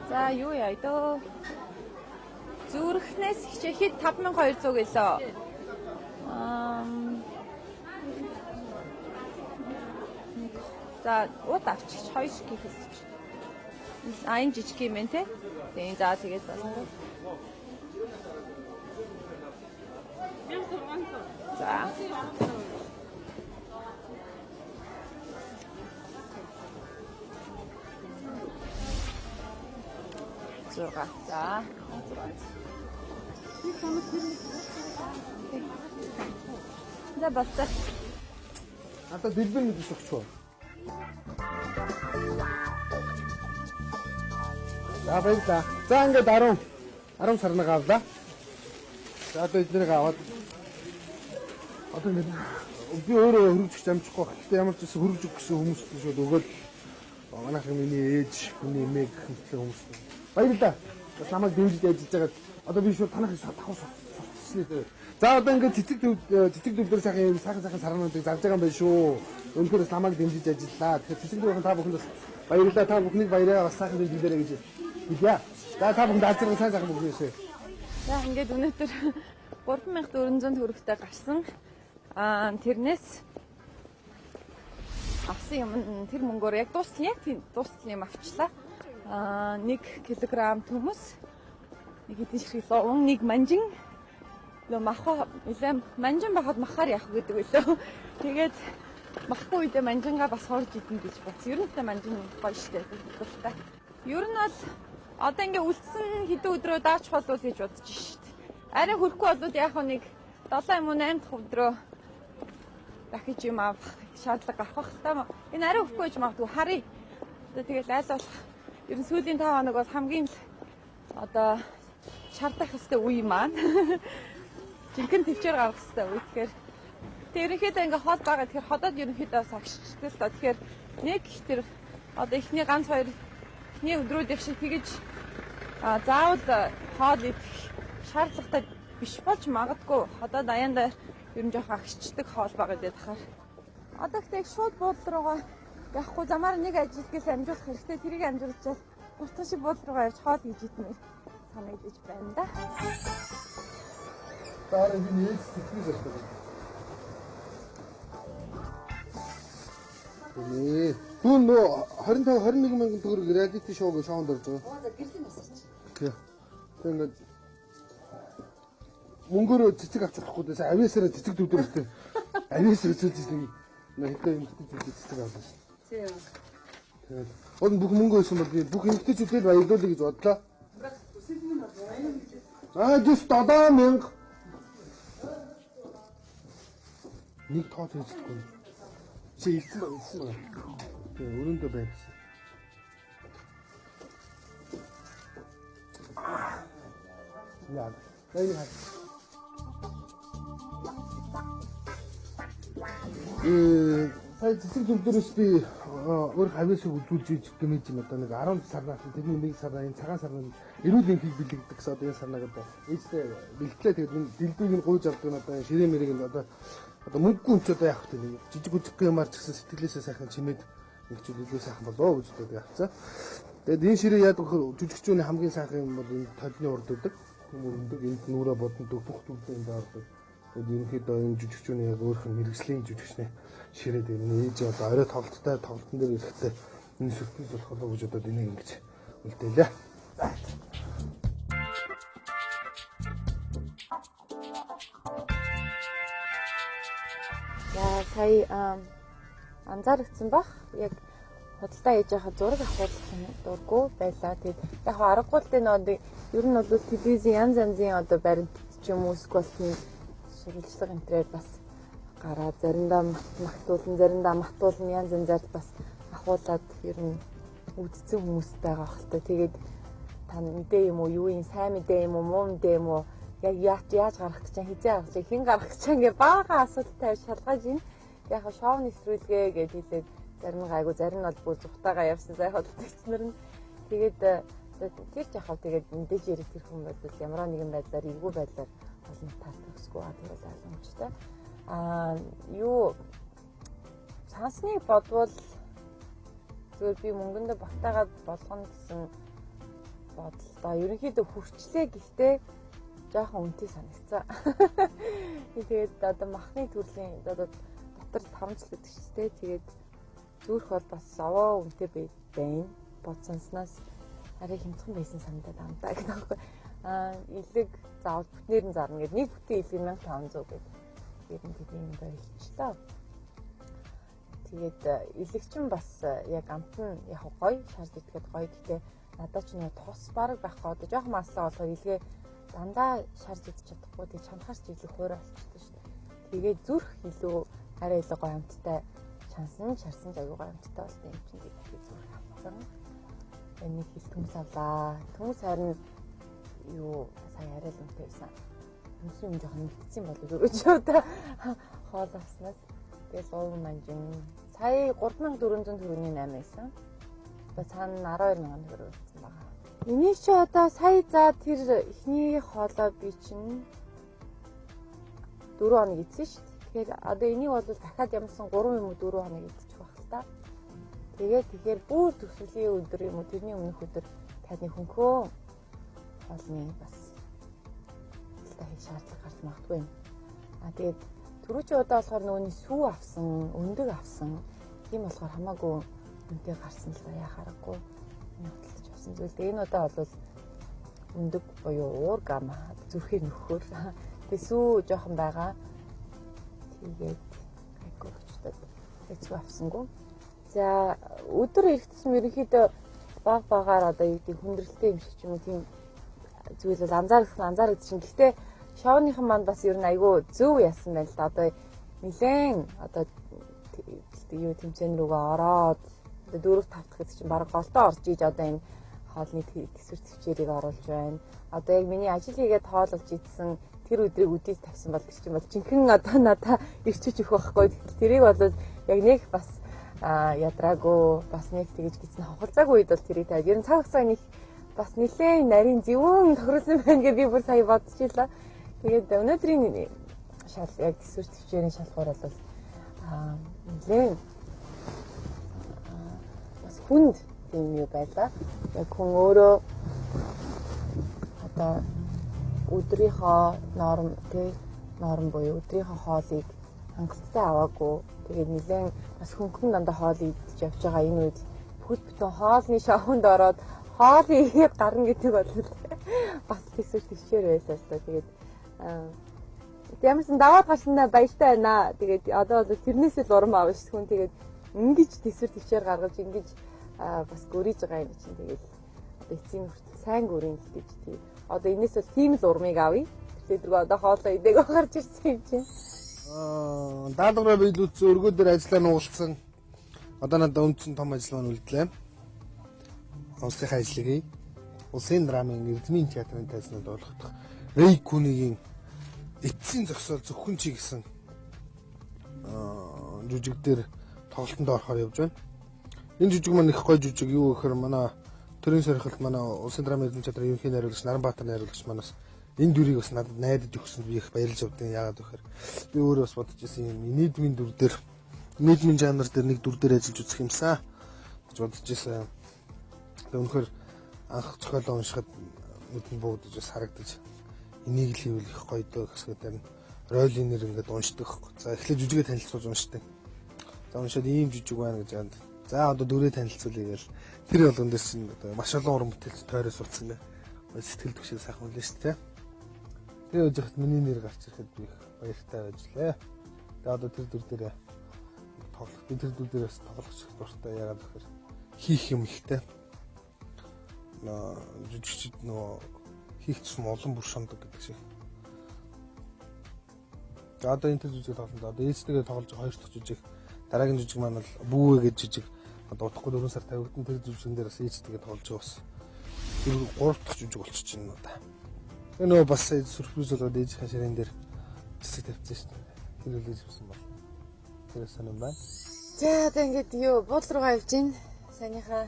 За юу яа дөө? Зүрхнээс хичээхэд 5200 гэлөө. За ууд авчиж хоёр шиг хэлчих. А энэ жижиг юм байна те. Тийм за тэгээд байна. За. Зурга. За. За болцоо. Надад дэлбэр мэдээс өгч үү? За баярлалаа. За ингээд 10 сарнаг авлаа. За одоо эднийг аваад одоо ингээд би өөрөө хөргөж амжихгүй. Гэхдээ ямар ч гэсэн хөргөж өгөх гэсэн хүмүүст нь шууд өгөөд манайхан миний ээж, миний эмээ гэх мэтлэн хүмүүст. Баярлалаа. Бас намайг дэмжиж ажиллаж байгаад одоо би шууд танахыг давхар сурчсан дээ. За одоо ингээд цэцэг төв дээр сайхан юм сайхан сарнуудыг зарж байгаа юм байна шүү. Үнэхээр бас намайг дэмжиж ажиллаа. Тэгэхээр цэцэг төвийн та бүхэнд бас баярлалаа. Та бүхнийг баяраа бас сайхан дэмжээрэй гэж хэлье. За та бүхэнд азарган сайн сайхан бүгнээсэй. За ингээд өнөөдөр 3400 төгрөгтэй гарсан. Аа тэрнээс авсан юм тэр мөнгөөр яг дуустал яг тийм дуустал юм авчлаа. Аа 1 кг төмөс, нэг хэдэн ширхэг ловон, нэг манжин. Лөө махаа нэлээ манжин байхад махаар явах гэдэг үлээ. Тэгээд махгүй үедээ манжингаа бас хорж идэн гэж бодсон. Ер нь та манжин гоё штэ. Дуртай. Ер нь бол одоо ингээ үлдсэн хэдэн өдрөө даачих болов гэж бодож шít. Арай хөрөхгүй болвол яг нэг 7 юм уу 8 дахь өдрөө дахиж юм авах шаардлага гарах бах та. Энэ арай хөрөхгүй гэж магадгүй харъя. Одоо тэгэл аль болох ер нь сүүлийн 5 хоног бол хамгийн л одоо шаардах ёстой үе маань. Жинхэнэ төвчээр гаргах ёстой үе. Тэгэхээр тэг ерөнхийдөө ингээ хол байгаа. Тэгэхээр ходоод ерөнхийдөө бас агшчихдаг л та. Тэгэхээр нэг тэр одоо эхний ганц хоёр эхний өдрүүдийнх шиг тэгэж заавал хоол идэх шаардлагатай биш болж магадгүй. Ходоод аяанда ер нь жоохон агшчихдаг хоол байгаа гэдэг тахаар. Одоо гэхдээ шууд буудлын руугаа явахгүй замаар нэг ажилтгээс амжуулах хэрэгтэй. Тэрийг амжуулчихвал уртхан шиг буудлын руугаа явж хоол хийж идмээр санагдаж байна да. Дараа нь би ээж сэтгэл зовлоо. Ээ. Түүн нөө 25 21 мянган төгрөг реалити шоу гэж шоунд орж байгаа. Оо за гэрлийн насарч. Тий. Тэг ингээд мөнгөөрөө цэцэг авч болохгүй дээ. Авиасаараа цэцэг дүүдэртэй. Авиас өсөж ирсэн. Нэ хэдэн эмэгтэйчүүдээ цэцэг авсан шин. Тийм. Тэгээд уг бүх мөнгө байсан бол би бүх эмэгтэйчүүдэд баярлуулъя гэж бодлоо. Аа гэс 7000. Нэг тооц хийжлэхгүй. Чи хэлсэн ба хэлсэн ба. Тэгээ өрөөндөө байр гэсэн. Яа. Энийг хаа. Сая цэцэг төвлөрөөс би өөр хавьяасыг үзүүлж иж гэмэж юм одоо нэг 10 сарнаас тэрний нэг сарнаа энэ цагаан сарнаа эрүүл энхийг бэлэгдэх гэсэн одоо энэ сарнаа гэдэг ээжтэй бэлтлээ. Тэгээд энэ дэлбийг нь гуйж авдаг нь одоо энэ ширээ мэрийг нь одоо мөнгөгүй юм чи одоо яах вэ нэг жижиг үжиггүй юмар ч гэсэн сэтгэлээсээ сайхан чимээд нэг зүйл илүү сайхан болоо гэж бодоод явцсан. Тэгээд энэ ширээ яадаг вэ жүжигчүүний хамгийн сайхан юм бол энэ толны урд өгдөг хүмүүрэндэг энд нүрэ боддог бүх зүйлээ энд ордог. Тэгээд ерөнхийдөө энэ жүжигчүүний яг өөрөх нь мэрэгжлийн жүжигчний ширээ дээр энэ ээж одоо орой тоглолттой тоглолтын дээр ирэхдээ энэ сюрприз болох болоо гэж бодоод энийг ингэж үлдээлээ. За сая анзаарчихсан бах. Яг худалдаа хийж байхад зураг авах дурггүй байлаа. Тэгээд яг аргагүй л дээ нөө ер нь бол телевизийн янз янзын одоо баримт ч юм уу эсвэл тийм сурвалжлага энтрээр бас гараад заримдаа магтуулна, заримдаа матуулна, янз янзаар бас ахуулаад ер нь үдцсэн хүмүүс байгаа хэл та. Тэгээд та мэдээ юм уу, юу юм, сайн мэдээ юм уу, муу мэдээ юм уу, яг яаж гарах гэж, хизээ гарах гэж, хэн гарах гэж ингээ бага асуулт тавьж шалгаж ин. Яг шоу нэвтрүүлгээ гэж хэлээд зарим нь гайгүй, зарим нь бол бүр зүхтаага явсан сая худалдагч нар нь. Тэгээд тэр ч яхав тэгээд мэдээж ярих тэр хүн бол ямар нэгэн байдлаар эвгүй байдлаар олон таар төгсгөө аа тэр бол ойлгомжтой. Аа юу сансныг бодвол зүгээр би мөнгөндөө багтаагаад болгоно гэсэн бодлоо. Ерөнхийдөө хүрчлээ гэхдээ жоохон үнэтэй санагцсан. Тэгээд одоо махны төрлийн одоо дотор тарамжл гэдэг чинь тэ тэгээд зүрх бол бас овоо үнэтэй байна. Бод санснаас арай хямдхан байсан санагдаад байна даа гэдэг аахгүй. Аа илэг заавал бүтнээр нь зарна гэдэг нэг бүтэн илэг 1500 гэдэг. Тэр нь тэдний юм болчихлоо. Тэгээд илэгчин бас яг амт нь яг гоё шарж идэхэд гоё. Гэхдээ надад ч нөө тос бараг байхгүй. Одоо жоохон маслаа болохоор илгээ дандаа шарж идэж чадахгүй. Тэгээд чанахаар ч илүү хуурай болчихсон шүү дээ. Тэгээд зүрх илүү арай илүү гоё амттай шансан шарсан ч аюу гоё амттай болсон юм чинь тэгээд зүрх авсан. Нэг хил төмс авлаа. Төмс харин юу сая арай л үнэтэй байсан. Төмсийн юм жоохон нэмэгдсэн болов уу гэж одоо хоол авснаас. Тэгэл уун манжин сая 3400 төгрөгийн 8 байсан. Одоо цаана 12000 төгрөг болсон байгаа. Энийг чи одоо сая за тэр эхний хоолоо би чинь 4 хоног идсэн шүү дээ. Тэгэхээр одоо энийг бол дахиад ямарсан 3 юм уу 4 хоног идчих байх л та. Тэгээд тэгэхээр бүр төгсгөлийн өдөр юм уу тэрний өмнөх өдөр таны хөнхөө хоолны бас хийх шаардлага гарч магадгүй юм. А тэгээд түрүүчийн удаа болохоор нөгөөний сүү авсан, өндөг авсан. Тийм болохоор хамаагүй үнэтэй гарсан л да яа харахгүй. Энэ худалдаж авсан зүйл. Тэгээд энэ удаа бол өндөг буюу уур гам зүрхээр нөхөхөр. Тэгээд сүү жоохон байгаа. Тэгээд гайгүй гэж бодоод тэгээд сүү авсангүй. За өдөр ирэх тусам ерөнхийдөө баг багаар одоо юу гэдэг хүндрэлтэй юм шиг ч юм уу тийм зүйл бол анзаарэгдсэн. Гэхдээ шоуныхан манд бас ер нь айгүй зөв яасан байна л да. Одоо нилээн одоо юу тэмцээн рүүгээ ороод одоо 4 5 дахь гэдэг чинь баг голдоо орж иж одоо энэ хоолны төсвөр төвчээрийг оруулж байна. Одоо яг миний ажил хийгээд хоол олж идсэн тэр өдрийг үдийг тавьсан бол тэр чинь бол жинхэнэ одоо надаа ирчиж өгөх байхгүй. Тэгэхээр тэрийг бол яг нэг бас ядраагүй бас нэг тэгэж гисэн хавхалцаагүй үед бол тэрийг тавиад ер нь цаг хугацаа нэг бас нилээн нарийн зөвүүн тохируулсан байна гэж би бүр сая бодож илаа. Тэгээд өнөөдрийн шал яг төсвөр төвчээрийн шалгуур бол нилээн бас хүнд тийм юу байлаа. Яг хүн өөрөө одоо өдрийнхөө норм тий норм буюу өдрийнхөө хоолыг хангалттай аваагүй. Тэгээд нилээн бас хөнгөн дандаа хоол идэж явж байгаа энэ үед бүхэл бүтэн хоолны шоунд ороод хоол игээд гарна гэдэг бол бас төсвөр төвчээр байлаа л та. Тэгээд ямарсан даваад гарснаа баяртай байна. Тэгээд одоо бол тэрнээс л урам авна шүү хүн. Тэгээд ингэж төсвөр төвчээр гаргаж ингэж бас гөрийж байгаа юм чинь тэгээд одоо эцсийн хүртэл сайн гөрийн л гэж тий. Одоо энэс бол тийм л урмыг авъя. Тэр дэргөө одоо хоолоо идээг гарч ирсэн юм чинь. Даалгавраа биелүүлсэн, өргөө дээр ажиллаа нуулсан. Одоо надад үндсэн том ажил маань үлдлээ. Улсынхаа ажлыг хий. Улсын драмын Эрдмийн театрын тайзнууд ойлгох Рэй Күнигийн эцсийн зохисол зөвхөн чи гэсэн жүжиг дээр тоглолтод орохоор явж байна. Энэ жүжиг маань их гоё жүжиг. Юу гэхээр манай төрийн сорилт манай Улсын драмын Эрдмийн театрын ерөнхий найруулагч Наранбаатар найруулагч манаас энэ дүрийг бас надад найдаж өгсөнд би их баярлж авдیں۔ Яагаад гэхээр би өөрөө бас бодож ирсэн юм. Нийдмийн дүр дээр, нийдмийн жанр дээр нэг дүр дээр ажиллаж үзэх юмсан гэж бодож ирсэн. Тэгээ үнэхээр анх зохиолоо уншихад нүдэнд буугдаж бас харагдаж энийг л хийвэл их гоё дөө гэсгээд харин ролын нэр ингээд уншдаг байхгүй. За эхлээд жүжигээ танилцуулж уншдаг. За уншаад ийм жүжиг байна гэж яанд. За одоо дүрээ танилцуулъя гээл тэр болгон дээр чинь одоо маш олон уран бүтээлч тойроо суудсан гэ. Сэтгэл түгшээ сайхан үлээ шүү дээ. Тэр үеж хат миний нэр гарч ирэхэд би их баяртай байж лээ. Тэгээ одоо тэр дүр дээр тоглох. Би тэр дүр дээр бас тоглох их дуртай. Яагаад гэхээр хийх юм ихтэй. Жүжигчд нөгөө хийх тусам олон бүр шондог гэдэг шиг. За одоо энэ тэр жүжиг тоглоно. Одоо ээжтэйгээ тоглож байгаа хоёр дахь жүжиг. Дараагийн жүжиг маань бол бүүвэ гэж жүжиг. Одоо удахгүй 4 сар тавигдан тэр жүжигэн дээр бас ээжтэйгээ тоглож байгаа бас. Тэр 3 дахь жүжиг болчих чинь одоо. Тэр нөгөө бас сюрприз болоод ээжийнхаа ширээн дээр цэцэг тавьчихсан шүү дээ. Тэр үлээж авсан бол. Тэр сонирн байна. За одоо ингээд юу буудлын руугаа явж гин. Саяныхаа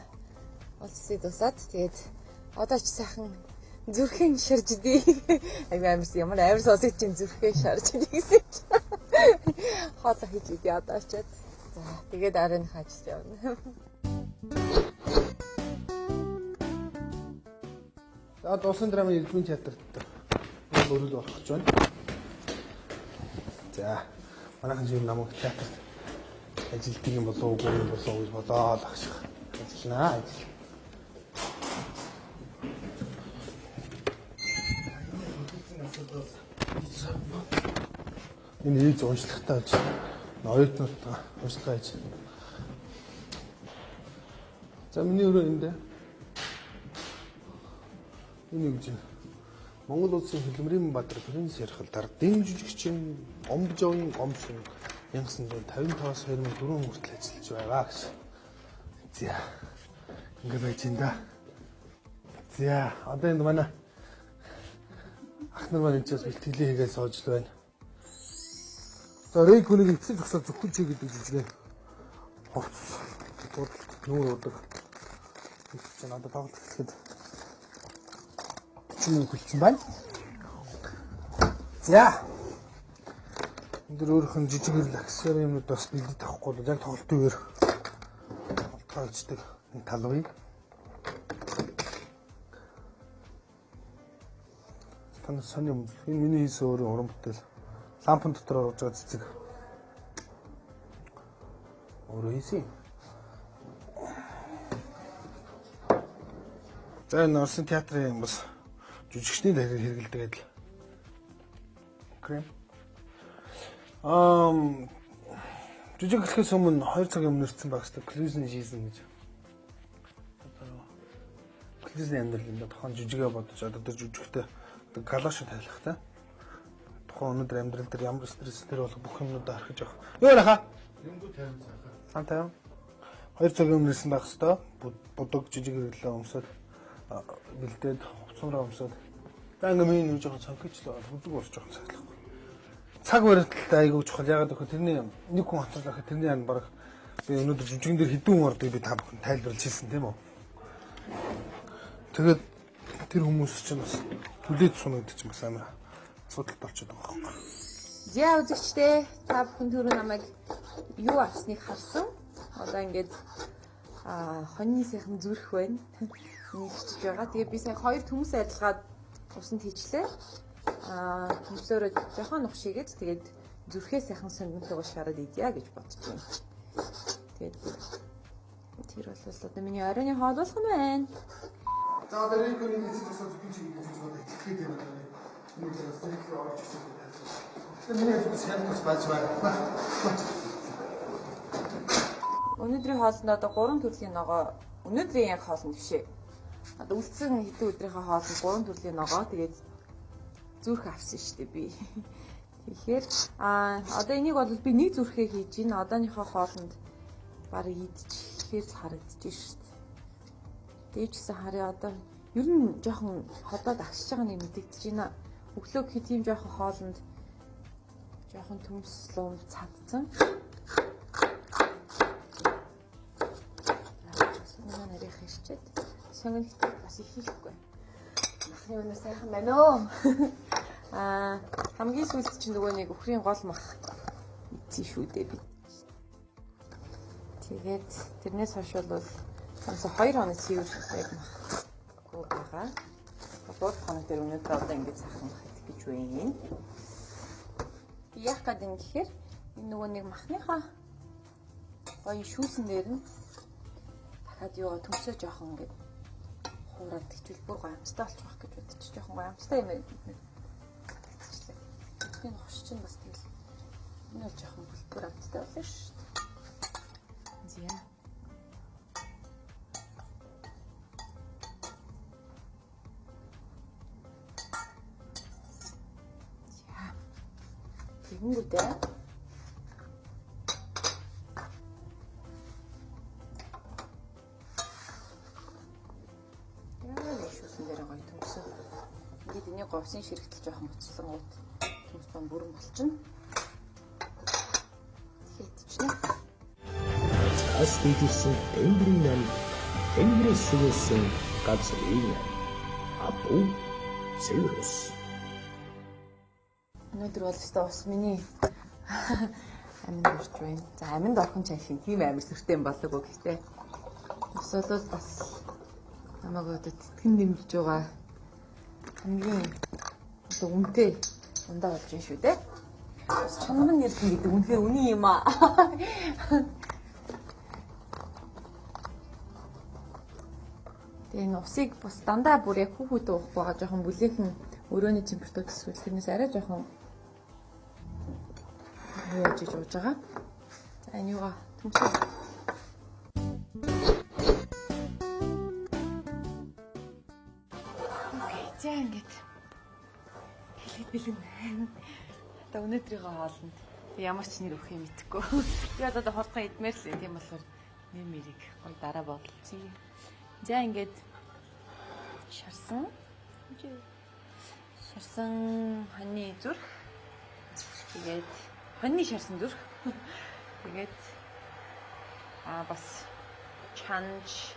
уулзлыг дусаад тэгээд одоо ч сайхан зүрхэн шарж идэе. Айгүй амарс ямар амар сонсогч чинь зүрхэн шарж идэе гэсэн чинь. Хоолоо хийж идэе одоо очиад. За тэгээд арайныхаа ажилд явна. За одоо Улсын драмын Эрдмийн театрт өрөөл орох гэж байна. За манайхан жим намайг театрт ажилтдаг юм болов уу, үгүй юм болов уу гэж бодоол ах шиг. Ажилланаа ажил. Энэ ээж уншлагатай байж оюутнуудтай уншлага хийж. За миний өрөө энд дээ. Энэ юу гэж вэ? Монгол улсын хөдөлмөрийн баатар Принц Ярхал дардын жүжигчин Гомбжовын гомсон 1955-аас 2004 хүртэл ажиллаж байгаа гэж. За. Ингээд байж энэ да. За, одоо энд манай ах нар маань энэ ч бас бэлтгэлээ хийгээл сууж л байна. За, Рэй Күнийг эцсийн зогсоод зөвхөн чи гэдэг жүжигээ хувцс нүүр удаг. Чи надад тоглолт эхлэхэд 40 мөнгө хөлцсөн байна. За. Энд дэр өөрөх нь жижиг хөрөл аксессуар юмнууд бас бэлдэж авахгүй бол яг тоглолтын үеэр олдгоолждаг нэг тал бий. Та нар сони юм. Энэ миний хийсэн өөрийн уран бүтээл. Лампан дотор оруулж байгаа цэцэг. Өөрөө хийсэн. За энэ Орсын театрын бас жүжигчний дээр хэрэгэлдэг адил. Крем. Жүжиг эхлэхээс өмнө 2 цагийн өмнө ирсэн байх хэрэгтэй. Closing season гэж. Атлетизм амьдрал юм да. Тухайн жижигээ бодож одоо тэр жүжигтэй одоо галоош тайлах та. Тухайн өнөөдөр амьдрал дээр ямар стресс тэр бол бүх юмнуудаа харах гэж явах. Юу ярих аа? Юмгүй 50 цаахан. Сан 50. 2 цагийн өмнө ирсэн байх хэвээр. Будаг жижиг хэрэглээ өмсөд бэлдээд хувцсаараа өмсөд. За ингээ миний нэг жоохон цанхичлаа. Хүзэг уус жоохон цахилахгүй. Цаг баримтлалтай айгүй чухал. Ягаад гэвэл тэрний нэг хүн хоцорлох тэрний яан баг би өнөөдөр жүжигэн дээр хэдэн хүн ордог би та бүхэн тайлбарлаж хэлсэн тийм үү? Тэгээд тэр хүмүүс чинь бас түлээд сунаа гэдэг чинь бас амар асуудалтай болчиход байгаа байхгүй. За үзэгчдээ та бүхэн түрүү намайг юу авсныг харсан. Одоо ингээд хоньны сайхан зүрх байна. Нэгчж байгаа. Тэгээ би сая хоёр төмс адилгаад усанд хийчлээ. Төмсөөрөө жоохон нух шигээд тэгээд зүрхээ сайхан сонгонтойгоо шараад идья гэж бодож байна. Тэгээд тэр бол одоо миний оройн хоол болох нь байна. За одоо Риконы эцэг тусаа зүтгэн чиг гэж бодож эхлэх гээд байна. Энэ дээр зэхлээ орж ирсэн. Тэгэхээр миний хэсэг сайн бас байж байна. Өнөөдрийн хоолнд одоо 3 төрлийн ногоо, өнөөдрийн яг хоолнд биш ээ. Одоо үлдсэн хэдэн өдрийнхээ хоолнд 3 төрлийн ногоо тэгээд зүрх авсан шүү дээ би. Тэгэхээр одоо энийг бол би нэг зүрхээ хийж гин одооныхоо хоолнд барыг идчихээр л харагдаж шүү дээ. Дээжсэн харъя одоо ер нь жоохон ходоод агшиж байгаа нэг мэдэгдэж байна. Өглөө гэхэд тийм жоохон хоолнд жоохон төмс лум цадцсан. Сонгон нарийнх ирчээд сонгон хитэг бас их хийхгүй. Махны өнөө сайхан байна оо. Хамгийн сүүлд чинь нөгөө нэг өхрийн гол мах идсэн шүү дээ би. Тэгээд тэрнээс хойш бол ганц 2 хоног цэвэр яг махгүй байгаа. 3 хоног дээр өнөөдөр одоо ингэж сайхан мах идэх гэж байна. Яах гээд юм гэхээр энэ нөгөө нэг махныхаа гоё шүүсэн дээр нь дахиад юугаа төмсөө жоохон ингэж хуураад тэгчвэл бүр гоё амттай болчих واخ гэж бодчих. Жоохон гоё амттай юм байна бид нэр. Энэ хуш чинь бас тэгэл энэ бол жоохон бүлтгөр амттай болно шүү дээ. За. За. Тэгэнгүүтээ шүүсэн дээр гоё төмсөө. Ингээд энийг говсын ширэгтэл жоохон буцлангууд төмс бан бүрэн болчихно. Тэгэхээр идчихнэ. Цаас дийлсэн тэнгэрийн нам, тэнгэрээс сүгэлсэн газрын нам. Апу цэвэр ус. Өнөөдөр бол өстой ус миний аминд орж байна. За аминд орхон чай шиг тийм амар сүртэй юм болоогүй гэхдээ ус бол бас намайг одоо тэтгэн дэмжиж байгаа хамгийн одоо үнэтэй ундаа болж байна шүү дээ. Бас чанаран нэрхэн гэдэг үнэхээр үнэн юм аа. Тэгээ энэ усыг бас дандаа бүр яг хүүхдүүд уухгүй байгаа жоохон бүлээхэн өрөөний температур төсвөл тэрнээс арай жоохон яаж иж ууж байгаа. За энэ юугаа төмсөө. Окей, за ингээд хэлээд бэлэн байна. Одоо өнөөдрийнхөө хоолнд ямар ч нэр өгөх юм мэдэхгүй. Би одоо хурдхан идмээр л тийм болохоор нэр мэрийг гоё дараа бодолцъя. За ингээд шарсан. Шарсан хоньны зүрх. Тэгээд хоньны шарсан зүрх. Тэгээд бас чанж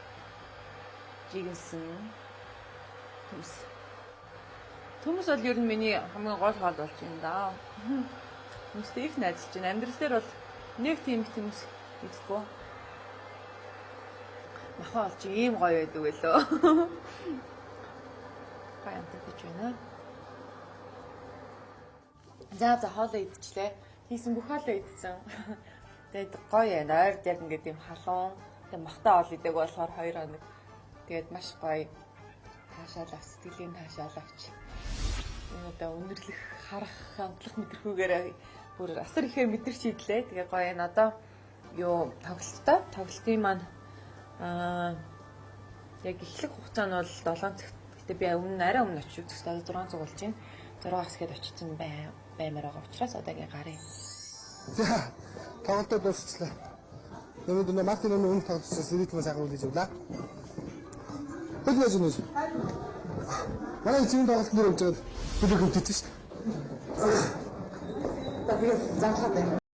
жигэнсэн төмс. Төмс бол ер нь миний хамгийн гол хоол болж байна да. Төмстэй их найзалж байна. Амьдрал дээр бол нэг тийм их төмс идэхгүй. Махаа болж ийм гоё байдаг байлоо. Гоё амттай гэж байна. За за хоолоо идчихлээ. Хийсэн бүх хоолоо идсэн. Тэгээд гоё байна. Ойрд яг ингээд ийм халуун тэгээд махтай хоол идэг болохоор 2 хоног. Тэгээд маш гоё таашаал авч сэтгэлийн таашаал авч. Энэ одоо өндөрлөх, харах, амтлах мэдрэхүүгээр бүр асар ихээр мэдэрч идлээ. Тэгээ гоё энэ одоо юу тоглолттой. Тоглолтын маань Яг эхлэх хугацаа нь бол 7 цагт. Гэтэ би өмнө арай өмнө очиж үзэх. Одоо 6 цаг болж байна. 6-аас гээд очсон баймаар байгаа учраас одоогийн гарыг. За, тоглолтоо дуусчлаа. Өнөөдөр нөө Мартин өмнө өмнө тоглолцсон ритм сайхан үлээж явлаа. Хөл яаж нүс? Манай эцсийн тоглолтын дээр явж байгаад хөлөг хөвдөж шүү дээ. За тэгээд зарлаад байна.